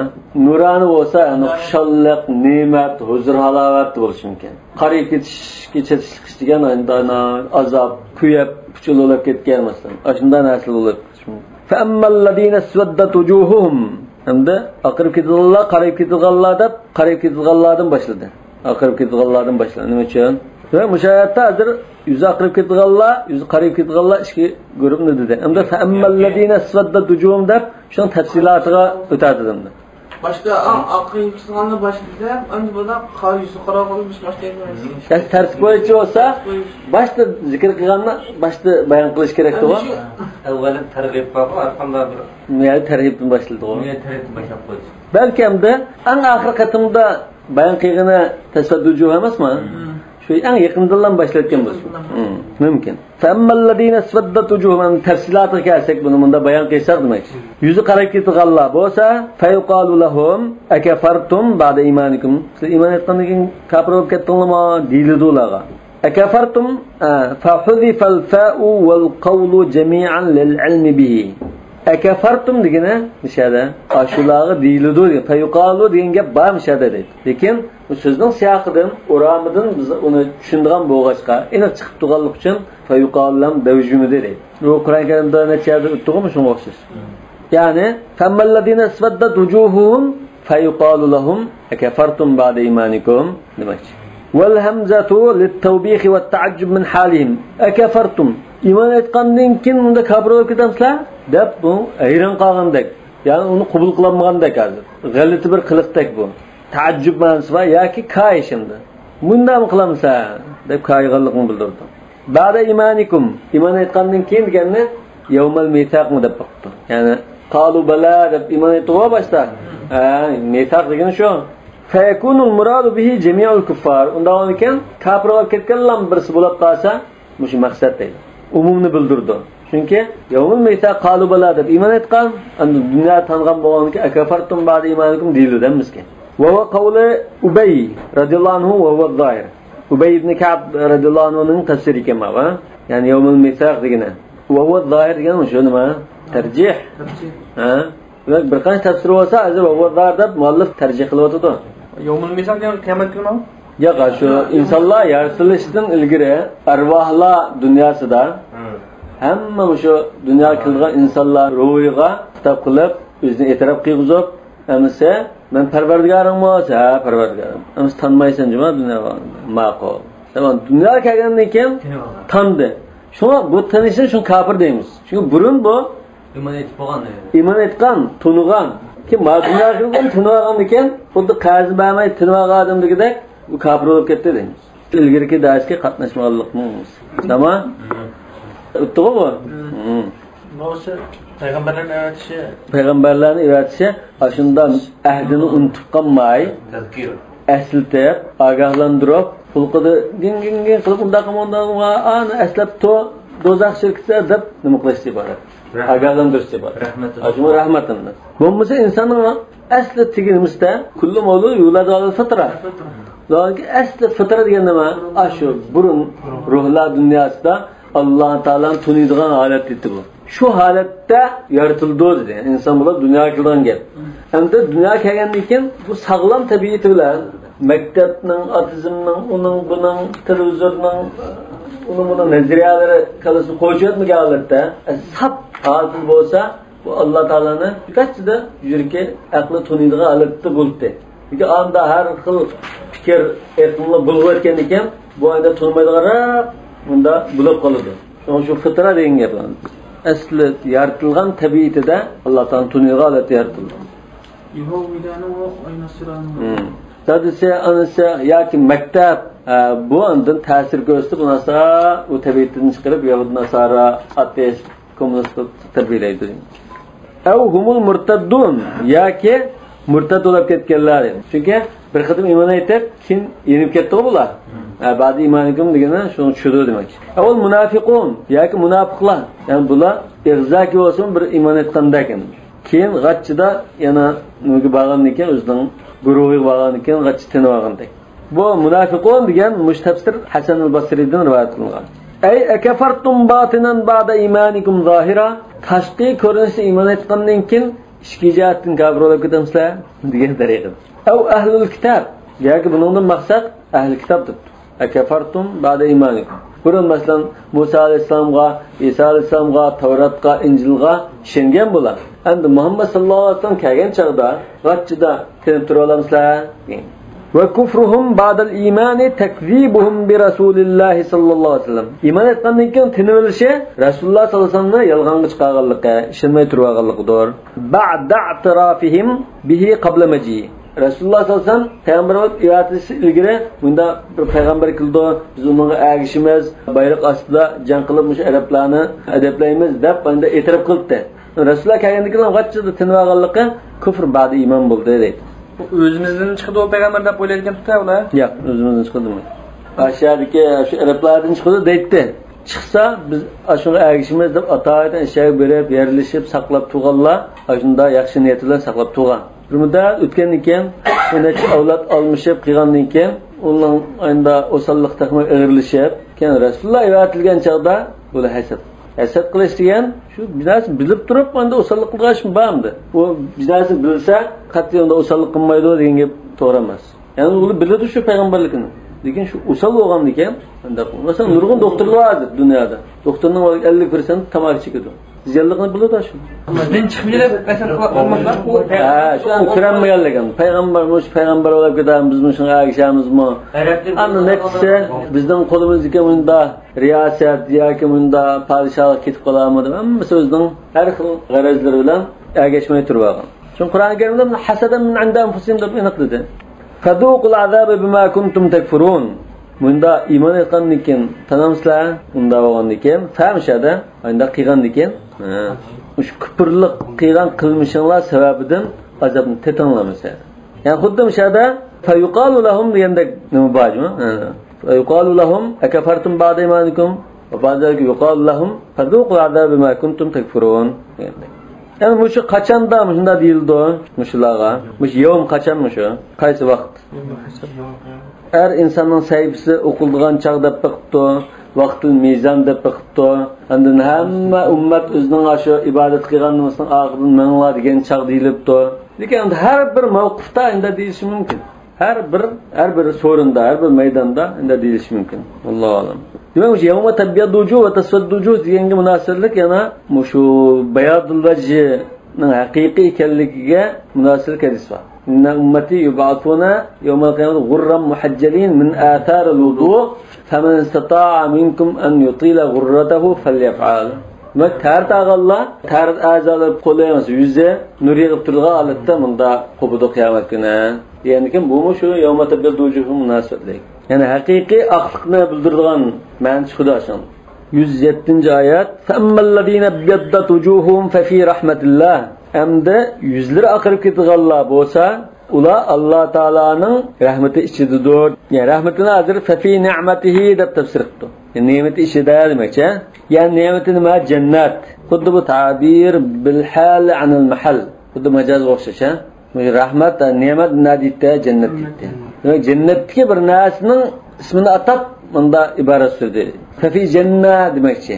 نۇرانە بولسا، يەنى خۇشاللىق، نېمەت، ھۇزۇر ھالاۋەت بولۇشى مۇمكىن. قارىيىپ كېتىشكە چېتىشلىق ئىش دېگەن ئاندانا ئازاب، كۆيۈپ، پۇچۇل بولۇپ كەتكەن مەسىلەن. ئاشۇنداق نەرسىلەر بولۇپ كېتىشى مۇمكىن. فەئەممەللەزىنە ئەسۋەددەت ۋۇجۇھۇھۇم. ئەمدى ئاقىرىپ كېتىدىغانلار، قارىيىپ كېتىدىغانلار دەپ، قارىيىپ كېتىدىغانلاردىن باشلىدى. ئاقىرىپ كېتىدىغانلاردىن باشلىدى. نېمە ئۈچۈن؟ ۋە مۇشۇ ئايەتتە ھازىر يۈزى ئاقىرىپ كېتىدىغانلار، يۈزى قارىيىپ كېتىدىغانلار ئىككى گۇرۇپنى دېدى. ئەمدى فەئەممەللەزىنە ئەسۋەددەت ۋۇجۇھۇم دەپ، شۇنىڭ تەپسىلاتىغا ئۆتەتتى ئەمدى. باشتا ئاق، ئاق قىلىپ چىققاندا باشتا دەپ، ئەمدى بۇنداق قارا يۈزى قارا قىلىپ مۇشۇ باشتا ئېيتىۋەرسىڭىز. يەنى تەرتىپ بويىچە بولسا، باشتا زىكىر قىلغاننى باشتا بايان قىلىش كېرەكتىغۇ. ئەۋۋەلدىن تەرغىب بارغۇ، ھەرقانداق بىر. يەنى تەرغىبتىن باشلىدىغۇ. يەنى تەرغىبتىن باشلاپ قويدى. بەلكى ئەمدى ئەڭ ئاخىرقى قېتىمدا بايان قىلغىنى تەسۋەددۇ ۋۇجۇھ ئەمەسمۇ؟ شۇ ئەڭ يېقىندىنلا باشلىۋەتكەن بولسا. مۇمكىن. فەئەممەللەزىنە ئەسۋەددەت ۋۇجۇھۇم، تەپسىلاتىغا كەلسەك، بۇنى مۇندا بايان قىلساق دېمەكچى. يۈزى قاراپ كېتىدىغانلار بولسا، فەيۇقالۇ لەھۇم ئەكەفەرتۇم بەئدە ئىمانىكۇم. سىلەر ئىمان ئېيتقاندىن كېيىن كاپىر بولۇپ كەتتىڭلارمۇ؟ دېيىلىدۇ ئۇلارغا. ئەكەفەرتۇم، ئە، فەھۇزىفەل فەئۇ ۋەل قەۋلۇ جەمىئەن لىل ئىلمى بىھى. ئەكەفەرتۇم دېگىنى مۇشۇ يەردە ئاشۇلارغا دېيىلىدۇ دېگەن. فەيۇقالۇ دېگەن گەپ بار مۇشۇ يەردە دەيدۇ. لېكىن بۇ سۆزنىڭ سىياقىدىن، ئورامىدىن بىز ئۇنى چۈشىنىدىغان بولغاچقا، ئېنىق چىقىپ تۇرغانلىقى ئۈچۈن فەيۇقالۇ لەھۇم دەۋجۈمىدى دەيدۇ. بۇ قۇرئان كەرىمدە نەچچە يەردە ئۆتتىغۇ، شۇنىڭغا ئوخشاش. يەنى، فەئەممەللەزىنە ئەسۋەددەت ۋۇجۇھۇھۇم فەيۇقالۇ لەھۇم ئەكەفەرتۇم بەئدە ئىمانىكۇم دېمەكچى. ۋەل ھەمزەتۇ لىتتەۋبىخى ۋەتتەئەججۇب مىن ھالىھىم. ئەكەفەرتۇم. ئىمان ئېيتقاندىن كېيىن ئۇنداق كاپىر بولۇپ كېتەمسىلەر؟ دەپ بۇ ھەيران قالغاندەك. يەنى ئۇنى قوبۇل قىلالمىغاندەك ھازىر. غەلىتە بىر قىلىقتەك بۇ. تەئەججۇب مەنىسى بار ياكى كايىش ئەمدى. مۇنداقمۇ قىلامسەن؟ دەپ كايىغانلىقىنى بىلدۈرىدۇ. بەئدە ئىمانىكۇم، ئىمان ئېيتقاندىن كېيىن دېگەننى يەۋمەل مىساقمۇ دەپ باقىپتۇ. يەنى قالۇ بەلە دەپ ئىمان ئېيتتىغۇ باشتا. ھە، مىساق دېگىنى شۇ. فەيەكۇنۇل مۇرادۇ بىھى جەمىئۇل كۇففار. ئۇنداق بولغاندىكىن كاپىر بولۇپ كەتكەنلەرمۇ بىرسى بولۇپ قالسا، مۇشۇ مەقسەت دەيدۇ. ئومۇمنى بىلدۈرىدۇ. چۈنكى يەۋمۇل مىساق قالۇ بەلە دەپ ئىمان ئېيتقان، ئەمدى دۇنيا تانغان بولغاندىكىن ئەكەفەرتۇم بەئدە ئىمانىكۇم دېيىلىدۇ ھەممىسىگە. ۋە ھۇۋە قەۋلى ئۇبەي رەزىيەللاھۇ ئەنھۇ ۋە ھۇۋە زاھىر. ئۇبەي ئىبنى كەئب رەزىيەللاھۇ ئەنھۇنىڭ تەپسىرى ئىكەن ماۋۇ. يەنى يەۋمۇل مىساق دېگىنى. ۋە ھۇۋە زاھىر دېگەن شۇ نېمە؟ تەرجىھ. تەرجىھ. ھە؟ دېمەك، بىر قانچە تەپسىر بولسا، ھازىر ۋە ھۇۋە زاھىر دەپ مۇئەللىپ تەرجىھ قىلىۋاتىدۇ. يەۋمۇل مىساق دېگەن قىيامەت كۈنىمۇ؟ ياق، شۇ ئىنسانلار يارىتىلىشتىن ئىلگىرى ئەرۋاھلار دۇنياسىدا ھەممە مۇشۇ دۇنياغا كېلىدىغان ئىنسانلار روھىغا خىتاب قىلىپ، ئۆزىنى ئېتىراپ قىلغۇزۇپ، ئەمىسە، مەن پەرۋەردىگارىڭمۇ؟ دېسە، ھە، پەرۋەردىگارىم. ئەمىسە تانمايسەن جۇما دۇنياغا. ماقۇل. تامام، دۇنياغا كەلگەندىن كېيىن تاندى. شۇڭا بۇ تېنىشنى شۇڭا كاپىر دەيمىز. چۈنكى بۇرۇن بۇ ئىمان ئېيتىپ بولغان. ئىمان ئېيتقان، تونۇغان. كېيىن مانا دۇنياغا كىرگەن، تونۇۋالغاندىن كېيىن خۇددى قەرزنى بەرمەي تىنىۋالغان ئادەمدىكىدەك بۇ كاپىر بولۇپ كەتتى دەيمىز. ئىلگىرىكى دەرسكە قاتناشمىغانلىقنىڭ نېمىسى. تامام؟ ئۆتتىغۇ بۇ؟ مم. بولسا پەيغەمبەرلەرنى ئەۋەتىشى. پەيغەمبەرلەرنى ئەۋەتىشى، ئاشۇنداق ئەھدىنى ئۇنتۇپ قالماي، تەزكىر. ئەسلىتىپ، ئاگاھلاندۇرۇپ، قۇلىقىدا گىڭ، گىڭ، گىڭ قىلىپ، ئۇنداق قىلما، ئۇنداق قىلما، ئانى ئەسلەپ تۇر، دوزاخ شىركىسى دەپ نېمە قىلىشتىن ئىبارەت؟ رەھمەت. ئاگاھلاندۇرۇشتىن ئىبارەت. رەھمەت. ئاشۇمۇ رەھمەت ئەمەس. بولمىسا ئىنساننىڭ ئەسلى تېگى نېمىسىدە؟ كل مولود يولد على الفطرة. زادىكى ئەسلى فىترە دېگەن نېمە؟ ئاشۇ بۇرۇن روھلار دۇنياسىدا ئاللا تائالانى تونۇيدىغان ھالەت دېدى بۇ. شۇ ھالەتتە يارىتىلىدۇ دېدى. ئىنسان بولۇپ دۇنياغا كېلىدىغان گەپ. ئەمدى دۇنياغا كەلگەندىن كېيىن بۇ ساغلام تەبىئىتى بىلەن مەكتەپنىڭ، ئاتىزمنىڭ، ئۇنىڭ، بۇنىڭ، تېلېۋىزورنىڭ، ئۇنىڭ، بۇنىڭ نەزەرىيەلىرى كاللىسىنى قويۇۋەتمىگەن ھالەتتە، ساپ ھالىتىدە بولسا، بۇ ئاللا تائالانى قاچچىدا يۈرىكى، ئەقلى تونۇيدىغان ھالەتتە بولدى. چۈنكى ئاندا ھەر خىل پىكىر ئېقىملىق بولۇۋەتكەندىكىن، بۇ ئاندا تونۇمايدىغانراق مۇندا بولۇپ قالىدۇ. شۇڭا شۇ فىترە دېگەن گەپ. ئەسلى يارىتىلغان تەبىئىتىدە ئاللا تائالانى تونۇيدىغان ھالەتتە يارىتىلدى. يهودانمۇ، نەسرانىمۇ؟ ھىم. دادىسى، ئانىسى ياكى مەكتەپ، ئە، بۇ ئاندىن تەسىر كۆرسىتىپ، ئۇنىڭ ئۇ تەبىئىتىدىن چىقىرىپ، يەھۇدىي ناسارا، ئاتېئىست، كوممۇنىست قىلىپ تەربىيەلەيدۇ. ئەۋ ھۇمۇل مۇرتەددۇن، ياكى مۇرتەد بولۇپ كەتكەنلەر. چۈنكى بىر قېتىم ئىمان ئېيتىپ، كېيىن يېنىپ كەتتىغۇ بۇلار. ھە، بەئدە ئىمانىكۇم دېگىنى شۇنى چۈشىدۇ دېمەك. ئەۋل مۇنافىقۇن، ياكى مۇناپىقلار. يەنى بۇلار ئېغىزدىكى بولسىمۇ بىر ئىمان ئېيتقاندەك. كېيىن غاچچىدا يەنە نېمىگە بارغاندىن كېيىن، ئۆزىنىڭ گۇرۇھىغا بارغاندىن كېيىن غاچچا تىنىۋالغاندەك. بۇ مۇنافىقۇن دېگەن مۇشۇ تەپسىر ھەسەنۇل باسرىدىن رىۋايەت قىلىنغان. ئەي ئەكەفەرتۇم باتىنەن بەئدە ئىمانىكۇم زاھىرا، تاشقى كۆرۈنۈشتە ئىمان ئېيتقاندىن كېيىن ئىچكى جەھەتتىن كاپىر بولۇپ كېتەمسىلەر دېگەن تەرىقىدە. ئەۋ ئەھلۇل كىتاب، ياكى بۇنىڭدىن مەقسەت ئەھلى كىتاب دەپتۇ. ئەكەفەرتۇم بەئدە ئىمانىكۇم. بۇرۇن، مەسىلەن، مۇسا ئەلەيھىسسالامغا، ئىسا ئەلەيھىسسالامغا، تەۋراتقا، ئىنجىلغا ئىشەنگەن بۇلار. ئەمدى مۇھەممەد ساللاللاھۇ ئەلەيھى ۋەسەللەم كەلگەن چاغدا غاچچىدا تىنىپ تۇرۇۋالامسىلەر؟ دېگەن. ۋە كۇفرۇھۇم بەئدەل ئىمانى تەكزىبۇھۇم بىرەسۇلىللاھى ساللاللاھۇ ئەلەيھى ۋەسەللەم. ئىمان ئېيتقاندىن كېيىن تىنىۋېلىشى رەسۇلۇللا ساللاللاھۇ ئەلەيھى ۋەسەللەمنى يالغانغا چىقارغانلىقى، ئىشەنمەي تۇرۇۋالغانلىقىدۇر. بەئدە ئەتىرافىھىم بىھى قەبلە مەجىئىھى. رەسۇلۇللا ساللاللاھۇ ئەلەيھى ۋەسەللەم پەيغەمبەر بولۇپ ئېۋەتىلىشى ئىلگىرى، مۇنداق بىر پەيغەمبەر كېلىدۇ، بىز ئۇنىڭغا ئەگىشىمىز، بايراق ئاستىدا جەڭ قىلىپ مۇشۇ ئەرەبلەرنى ئەدەپلەيمىز دەپ ئاندا ئېتىراپ قىلىپتۇ. رەسۇلۇللا كەلگەندىن كېيىن غاچچىدا تىنىۋالغانلىقى كۇفر بەئدە ئىمان بولدى دەيدۇ. بۇ ئۆزىمىزدىن چىقىدۇ پەيغەمبەر دەپ ئويلايدىكەن تۇتۇ ئۇلار. ياق، ئۆزىمىزدىن چىقىدىمۇ؟ ئاشۇ يەردىكى شۇ ئەرەبلەردىن چىقىدۇ دەيتتى. چىقسا، بىز ئاشۇنىڭغا ئەگىشىمىز دەپ، ئاتايىن ئەشياغا بېرىپ، يەرلىشىپ، ساقلاپ تۇرغانلار، ئاشۇنداق ياخشى نىيەت بىلەن ساقلاپ تۇرغان. بىر مۇددەت ئۆتكەندىن كېيىن، بىر نەچچە ئەۋلاد ئالمىشىپ قىلغاندىن كېيىن، ئۇنىڭ ئاينىدا ئوساللىق تېخىمۇ ئېغىرلىشىپ، كېيىن رەسۇلۇللا ئەۋەتىلگەن چاغدا، بۇلار ھەسەت. ھەسەت قىلىش دېگەن، شۇ بىر نەرسىنى بىلىپ تۇرۇپ، ئاندا ئوساللىق قىلغان ئىشمۇ بارمىدى؟ ئۇ بىر نەرسىنى بىلسە، قەتئىي ئۇندا ئوساللىق قىلمايدۇ دېگەن گەپ توغرا ئەمەس. يەنى ئۇلار بىلىدۇ شۇ پەيغەمبەرلىكىنى. لېكىن شۇ ئوسال بولغاندىكىن، ئۇنداق. مەسىلەن، نۇرغۇن دوختۇرلار بار ھازىر دۇنيادا. دوختۇرنىڭ ئەللىك پىرسەنتى تاماكا چېكىدۇ. بىز ياللىقنى بىلىدۇ شۇ. بىزدىن چىقمىدى دەپ مەسىلە قىلىپ ئالماقلار. ھە، شۇ ئەنە كۆرەلمىگەنلىكىن. پەيغەمبەر، مۇشۇ پەيغەمبەر بولۇپ كېتەمىز، مۇشۇنىڭغا ئەگىشەمىزمۇ؟ ئەمما نەتىجىسى بىزنىڭ قولىمىزدىكى مۇندا رىياسەت ياكى مۇندا پادىشاھلىق كېتىپ قالارمۇ دەپ، ھەممىسى ئۆزىنىڭ ھەر خىل غەرەزلىرى بىلەن ئەگەشمەي تۇرۇۋالغان. شۇڭا قۇرئان كەرىمدە ھەسەدەن مىن ئىندى ئەنفۇسىھىم دەپ ئېنىق دېدى. فذوقوا العذاب بما كنتم تكفرون. مۇندا ئىمان ئېيتقاندىن كېيىن تانامسىلەر، ئۇنداق بولغاندىن كېيىن، فەمشەدە، ئانداق قىلغاندىن كېيىن، ھە، مۇشۇ كۇپۇرلۇق قىلغان قىلمىشىڭلار سەۋەبىدىن ئازابنى تېتىڭلار مەسىلەن. يەنى خۇددى مۇشۇ يەردە فيقال لهم دېگەندەك نېمە بار جۇمۇ؟ ھە. فيقال لهم أكفرتم بعد إيمانكم وبعد ذلك يقال لهم فذوقوا العذاب بما كنتم تكفرون دېگەندەك. يەنى مۇشۇ قاچاندا مۇشۇنداق دېيىلىدۇ مۇشۇلارغا؟ مۇشۇ يەۋم قاچان مۇشۇ؟ قايسى ۋاقىت؟ ھەر ئىنساننىڭ سەھىپىسى ئوقۇلىدىغان چاغ دەپ بېقىپتۇ، ۋاقتىل مىزان دەپ بېقىپتۇ. ئاندىن ھەممە ئۈممەت ئۆزىنىڭ ئاشۇ ئىبادەت قىلغان نېمىسىنىڭ ئارقىدىن مېڭىڭلار دېگەن چاغ دېيىلىپتۇ. لېكىن ئەمدى ھەر بىر مەۋقۇفتا ئەمدى دېيىلىشى مۇمكىن. ھەر بىر، ھەر بىر سورۇندا، ھەر بىر مەيداندا ئەمدى دېيىلىشى مۇمكىن. ۋاللاھۇ ئەلەم. دېمەك، مۇشۇ يەۋمە تەبيەددۇ ۋۇجۇھ ۋە تەسۋەددۇ ۋۇجۇھ دېگەنگە مۇناسىۋەتلىك يەنە مۇشۇ بەياضۇل ۋەجھىنىڭ ھەقىقىي ئىكەنلىكىگە مۇناسىۋەتلىك ھەدىس بار. إن أمتي يبعثون يوم القيامة غرا محجلين من آثار الوضوء فمن استطاع منكم أن يطيل غرته فليفعل. دېمەك، تەھارەت ئالغانلار، تەھارەت ئەزالىرى، قولى، يۈزى نۇر يېغىپ تۇرىدىغان ھالەتتە مۇنداق قوپىدۇ قىيامەت كۈنى. دېگەندىكىن، بۇمۇ شۇ يەۋمە تەبيەددۇ ۋۇجۇھۇ مۇناسىۋەتلىك. يەنى ھەقىقىي ئاقلىقنى بىلدۈرىدىغان مەنىسى خۇددى شۇ. يۈز يەتتىنچى ئايەت. فأما الذين ابيضت وجوههم ففي رحمة الله. ئەمدى يۈزلىرى ئاقىرىپ كېتىدىغانلار بولسا، ئۇلار ئاللا تائالانىڭ رەھمىتى ئىچىدىدۇر. يەنى رەھمىتىنى ھازىر ففي نعمته دەپ تەپسىر قىپتۇ. يەنى نېمىتى ئىچىدە دېمەكچى. يەنى نېمىتى نېمە؟ جەننەت. خۇددى بۇ تەبىر بىل ھال ئەنىل مەھەل. خۇددى ماجازغا ئوخشاش، ھە؟ رەھمەت، نېمەت نەدىيتتى؟ جەننەت دەيتتى. دېمەك، جەننەتتىكى بىر نەرسىنىڭ ئىسمىنى ئاتاپ، مۇندا ئىبارە سۆزى. فەفى جەننە دېمەكچى.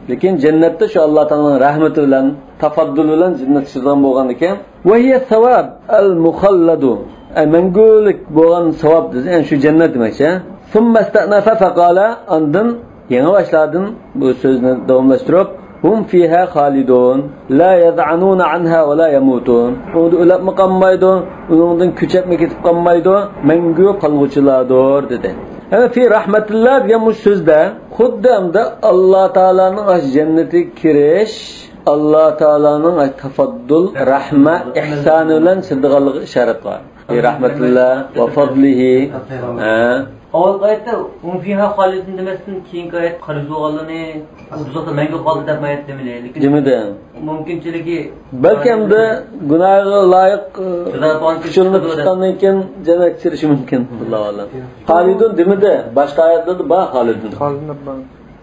لېكىن جەننەتتە شۇ ئاللا تائالانىڭ رەھمىتى بىلەن، تەفەددۇل بىلەن جەننەتكە چۈشىدىغان بولغاندىكىن، ۋەھىيە سەۋاب ئەل مۇخەللەدۇ. ئە، مەڭگۈلۈك بولغان ساۋاب دېسە، يەنى شۇ جەننەت دېمەكچى. ثم استأنف فقال، ئاندىن يېڭى باشلاردىن بۇ سۆزنى داۋاملاشتۇرۇپ، ھۇم فىھا خالىدۇن، لا يەزئەنۇنە ئەنھا ۋە لا يەمۇتۇن. ئۇنىڭدا ئۆلەپمۇ قالمايدۇ، ئۇنىڭدىن كۆچەپمۇ كېتىپ قالمايدۇ، مەڭگۈ قالغۇچىلاردۇر، دېدى. يەنى فى رەھمەتىللا دېگەن مۇشۇ سۆزدە خۇددى ئەمدى ئاللا تائالانىڭ ئاشۇ جەننىتىگە كىرىش، ئاللا تائالانىڭ ئاشۇ تەفەددۇل، رەھمە، ئېھسانى بىلەن سىزىدىغانلىقىغا ئىشارەت بار. فى رەھمەتىللا ۋە فەزلىھى. ھە. ئاۋۋالقى ئايەتتە ھۇم فىھا خالىدۇن دېمەستىن، كېيىنكى ئايەت قارشى بولغانلارنى دوزاختا مەڭگۈ قالدى دەپ ئايەت دېمىدى. لېكىن دېمىدى. مۇمكىنچىلىكى بەلكى ئەمدى گۇناھىغا لايىق، ئى، جازا پۇچۇلنى چىقىدۇ دەپ. چىققاندىن كېيىن جەننەتكە كىرىشى مۇمكىن. ئاللاھۇ ئەلەم. خالىدۇن دېمىدى. باشقا ئايەتلەردە بار خالىدۇن. خالىدۇن دەپ بار.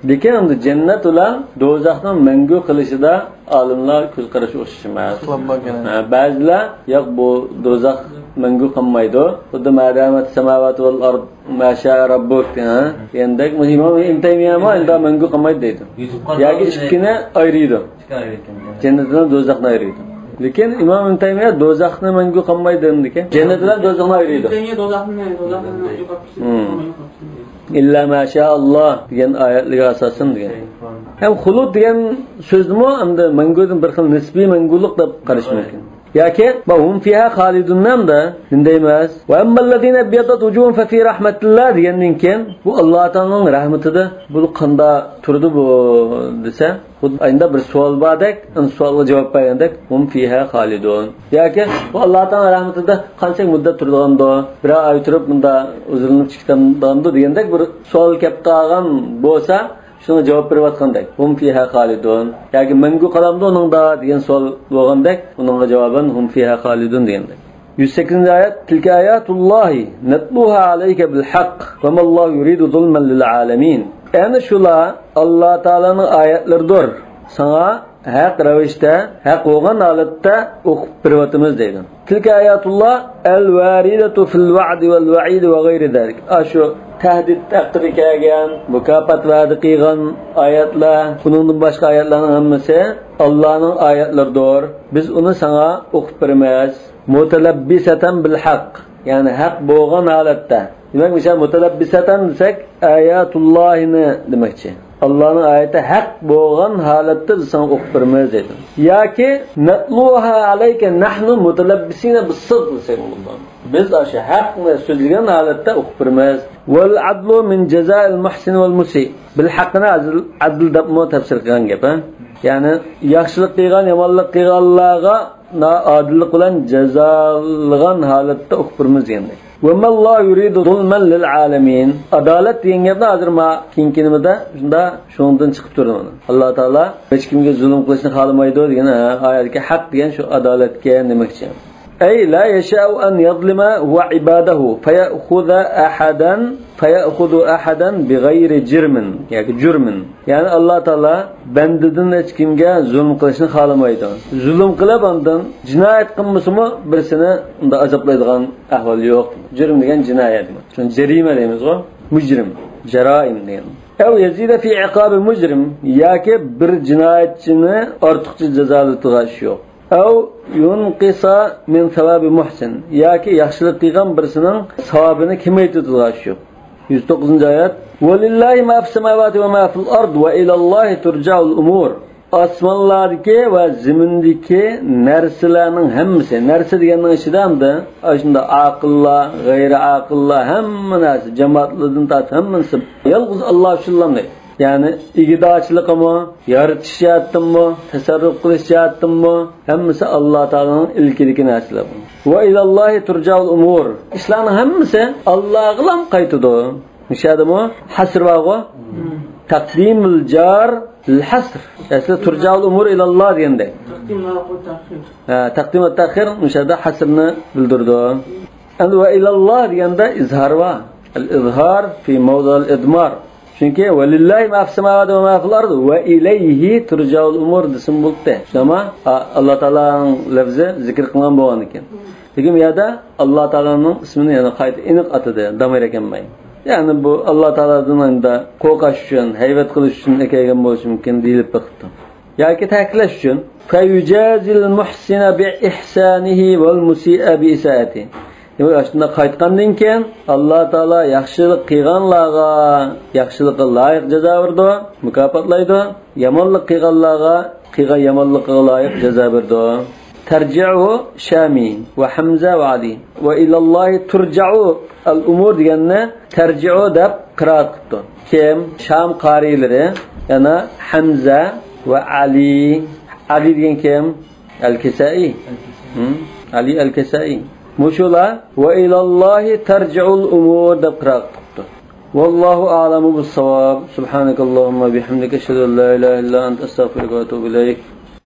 لېكىن ئەمدى جەننەت بىلەن دوزاخنىڭ مەڭگۈ قېلىشىدا ئالىملار كۆز قارىشى ئوخشاش ئەمەس. ئىختىلاپ بار گەنە. ھە، بەزىلەر ياق، بۇ دوزاخ مەڭگۈ قالمايدۇ. خۇددى ما دامەتىس سەماۋاتۇ ۋەل ئارض ما شائە رەببۇك، ھە، دېگەندەك، ئىمام ئىبن تەيمىيەمۇ ئەمدى مەڭگۈ قالمايدۇ دەيدۇ. ياكى ئىككىنى ئايرىيدۇ. جەننەت بىلەن دوزاخنى ئايرىيدۇ. لېكىن ئىمام ئىبن تەيمىيە دوزاخنى مەڭگۈ قالمايدۇ دېمىدىكەن. جەننەت بىلەن دوزاخنى ئايرىيدۇ. ئىبن تەيمىيە دوزاخنى، دوزاخنى يوقاپ كېتىدۇ. مم. ئىللا ما شائاللا دېگەن ئايەتلەرگە ئاساسەن دېگەن. ھەم خۇلۇد دېگەن سۆزنىمۇ ئەمدى مەڭگۈدىن بىر خىل نىسبىي مەڭگۈلۈك دەپ قارىش مۇمكىن. ياكى ۋە ھۇم فىھا خالىدۇننى ھەمدە شۇنداق ئەمەس. ۋە ئەممەللەزىنە ئىبيەززەت ۋۇجۇھۇھۇم فەفى رەھمەتىللا دېگەندىن كېيىن بۇ ئاللا تائالانىڭ رەھمىتىدە بۇ قانداق تۇرىدۇ بۇ دېسە، خۇددى ئاينىدا بىر سوئال باردەك، ئەمدى سوئالغا جاۋاب بەرگەندەك، ھۇم فىھا خالىدۇن. ياكى بۇ ئاللا تائالانىڭ رەھمىتىدە قانچىلىك مۇددەت تۇرىدىغاندۇ، بىرەر ئاي تۇرۇپ مۇندا ھۇزۇرلىنىپ چىقىدىغاندۇ دېگەندەك بىر سوئال كەپ قالغان بولسا، شۇنىڭغا جاۋاب بېرىۋاتقاندەك، ھۇم فىھا خالىدۇن. ياكى مەڭگۈ قالامدۇ ئۇنىڭدا دېگەن سوئال بولغاندەك، ئۇنىڭغا جاۋابەن ھۇم فىھا خالىدۇن دېگەندەك. يۈز سەككىزىنچى ئايەت، تىلكە ئايەتۇللاھى نەتلۇھا ئەلەيكە بىل ھەق ۋە ماللاھۇ يۇرىدۇ زۇلمەن لىل ئالەمىن. ئەنە شۇلار ئاللا تائالانىڭ ئايەتلىرىدۇر. ساڭا ھەق رەۋىشتە، ھەق بولغان ھالەتتە ئوقۇپ بېرىۋاتىمىز دەيدۇ. تىلكە ئايەتۇللا ئەل ۋارىدەتۇ فىل ۋەئدى ۋەل ۋەئىدى ۋە غەيرى زالىك. ئاشۇ تەھدىت ھەققىدە كەلگەن، مۇكاپات ۋەدە قىلغان ئايەتلەر، بۇنىڭدىن باشقا ئايەتلەرنىڭ ھەممىسى ئاللانىڭ ئايەتلىرىدۇر. بىز ئۇنى ساڭا ئوقۇپ بېرىمىز. مۇتەلەببىسەتەن بىل ھەق. يەنى ھەق بولغان ھالەتتە. دېمەك، مىسال، مۇتەلەببىسەتەن دېسەك، ئايەتۇللاھىنى دېمەكچى. ئاللانىڭ ئايىتى ھەق بولغان ھالەتتە بىز ساڭا ئوقۇپ بېرىمىز دەيدۇ. ياكى نەتلۇھا ئەلەيكە نەھنۇ مۇتەلەببىسىنە بىسسىدق دېسەك بولىدۇ. بىز ئاشۇ ھەقنى سۆزلىگەن ھالەتتە ئوقۇپ بېرىمىز. ۋەل ئەدلۇ مىن جازائىل مۇھسىن ۋەل مۇسىئ. بىل ھەقنى ئەدىل، ئەدىل دەپمۇ تەپسىر قىلغان گەپ، ھە؟ يەنى ياخشىلىق قىلغان، يامانلىق قىلغانلارغا ئادىللىق بىلەن جازالىغان ھالەتتە ئوقۇپ بېرىمىز دېگەندەك. ۋە ماللاھۇ يۇرىدۇ زۇلمەن لىل ئالەمىن. ئادالەت دېگەن گەپنى ھازىر ما كېيىنكى نېمىدە شۇندا شۇنىڭدىن چىقىپ تۇرىدۇ مانا. ئاللا تائالا ھېچكىمگە زۇلۇم قىلىشنى خالىمايدۇ دېگەن، ھە، ئايەتتىكى ھەق دېگەن شۇ ئادالەتكە دېمەكچى. ئەي لا يەشائۇ ئەن يەزلىمە ھۇۋە ئىبادەھۇ فەيەخۇزە ئەھەدەن، فەيەخۇزۇ ئەھەدەن بىغەيرى جىرمىن ياكى جۇرمىن. يەنى ئاللا تائالا بەندىدىن ھېچكىمگە زۇلۇم قىلىشنى خالىمايدۇ. زۇلۇم قىلىپ ئاندىن جىنايەت قىلمىسىمۇ بىرسىنى ئۇنداق ئازابلايدىغان ئەھۋال يوق. جۇرم دېگەن جىنايەت. شۇنى جەرىمە دەيمىزغۇ؟ مۇجرىم، جەرائىم دېگەن. ئەۋ يەزىدە فى ئىقابى مۇجرىم، ياكى بىر جىنايەتچىنى ئارتۇقچە جازالىتىدىغان ئىش يوق. ئەۋ يۇنقىسا مىن ساۋابى مۇھسىن، ياكى ياخشىلىق قىلغان بىرسىنىڭ ساۋابىنى كېمەيتىدىغان ئىش يوق. يۈز توققۇزىنچى ئايەت. ۋەلىللاھى ما فىس سەماۋاتى ۋە ما فىل ئارد ۋە ئىلەللاھى تۇرجەئۇل ئۇمۇر. ئاسمانلاردىكى ۋە زېمىندىكى نەرسىلەرنىڭ ھەممىسى، نەرسە دېگەننىڭ ئىچىدە ئەمدى ئاشۇنداق ئاقىللار، غەيرىي ئاقىللار، ھەممە نەرسە، جامائەتلەردىن تارتىپ ھەممىسى يالغۇز ئاللا ئۈچۈنلا دەيدۇ. يەنى ئىگىدارچىلىقىمۇ، يارىتىش جەھەتتىنمۇ، تەسەررۇپ قىلىش جەھەتتىنمۇ، ھەممىسى ئاللا تائالانىڭ ئىلكىدىكى نەرسىلەر. ۋە ئىلەللاھى تۇرجەئۇل ئۇمۇر. ئىشلارنىڭ ھەممىسى ئاللاغىلا قايتىدۇ. مۇشۇ يەردىمۇ ھەسر بارغۇ؟ تەقدىمۇل جار لىل ھەسر. ئەسلى تۇرجەئۇل ئۇمۇر ئىلەللا دېگەندەك. تەقدىم ۋە تەخىر. ھە، تەقدىم ۋە تەخىر مۇشۇ يەردە ھەسرنى بىلدۈرىدۇ. ئەمدى ۋە ئىلەللا دېگەندە ئىزھار بار. ئەل ئىزھار فى مەۋزىئىل ئىدمار. چۈنكى ۋەلىللاھى ما فىس سەماۋاتى ۋە ما فىل ئارد ۋە ئىلەيھى تۇرجەئۇل ئۇمۇر دېسىمۇ بولاتتى. شۇنداقمۇ؟ ئا-، ئاللا تائالانىڭ لەپزى زىكىر قىلىنغان بولغاندىكىن. لېكىن بۇ يەردە ئاللا تائالانىڭ ئىسمىنى يەنە قايتا ئېنىق ئاتىدى، دامىر ئەكەلمەي. يەنى بۇ ئاللا تائالادىن ئەمدى قورقۇش ئۈچۈن، ھەيۋەت قىلىش ئۈچۈن ئەكەلگەن بولۇشى مۇمكىن دېيىلىپ بېقىپتۇ. ياكى تەكىتلەش ئۈچۈن، فَيُجَازِي الْمُحْسِنَ بِإِحْسَانِهِ وَالْمُسِيءَ بِإِسَاءَتِهِ. دېمەك، ئاشۇنداق قايتقاندىن كېيىن، ئاللا تائالا ياخشىلىق قىلغانلارغا ياخشىلىققا لايىق جازا بېرىدۇ، مۇكاپاتلايدۇ. يامانلىق قىلغانلارغا قىلغان يامانلىقىغا لايىق جازا بېرىدۇ. ترجعه شامي وحمزة وعلي. وإلى الله ترجع الأمور دېگەننى ترجع دەپ قىرائەت قىپتۇ. كىم؟ شام قارىيلىرى، يەنە ھەمزە ۋە ئەلى. ئەلى دېگەن كىم؟ ئەلكىسائى. ھىم؟ ئەلى ئەلكىسائى. مۇشۇلار وإلى الله ترجع الأمور دەپ قىرائەت قىپتۇ. والله أعلم بالصواب. سبحانك اللهم وبحمدك، أشهد أن لا إله إلا أنت، أستغفرك وأتوب إليك.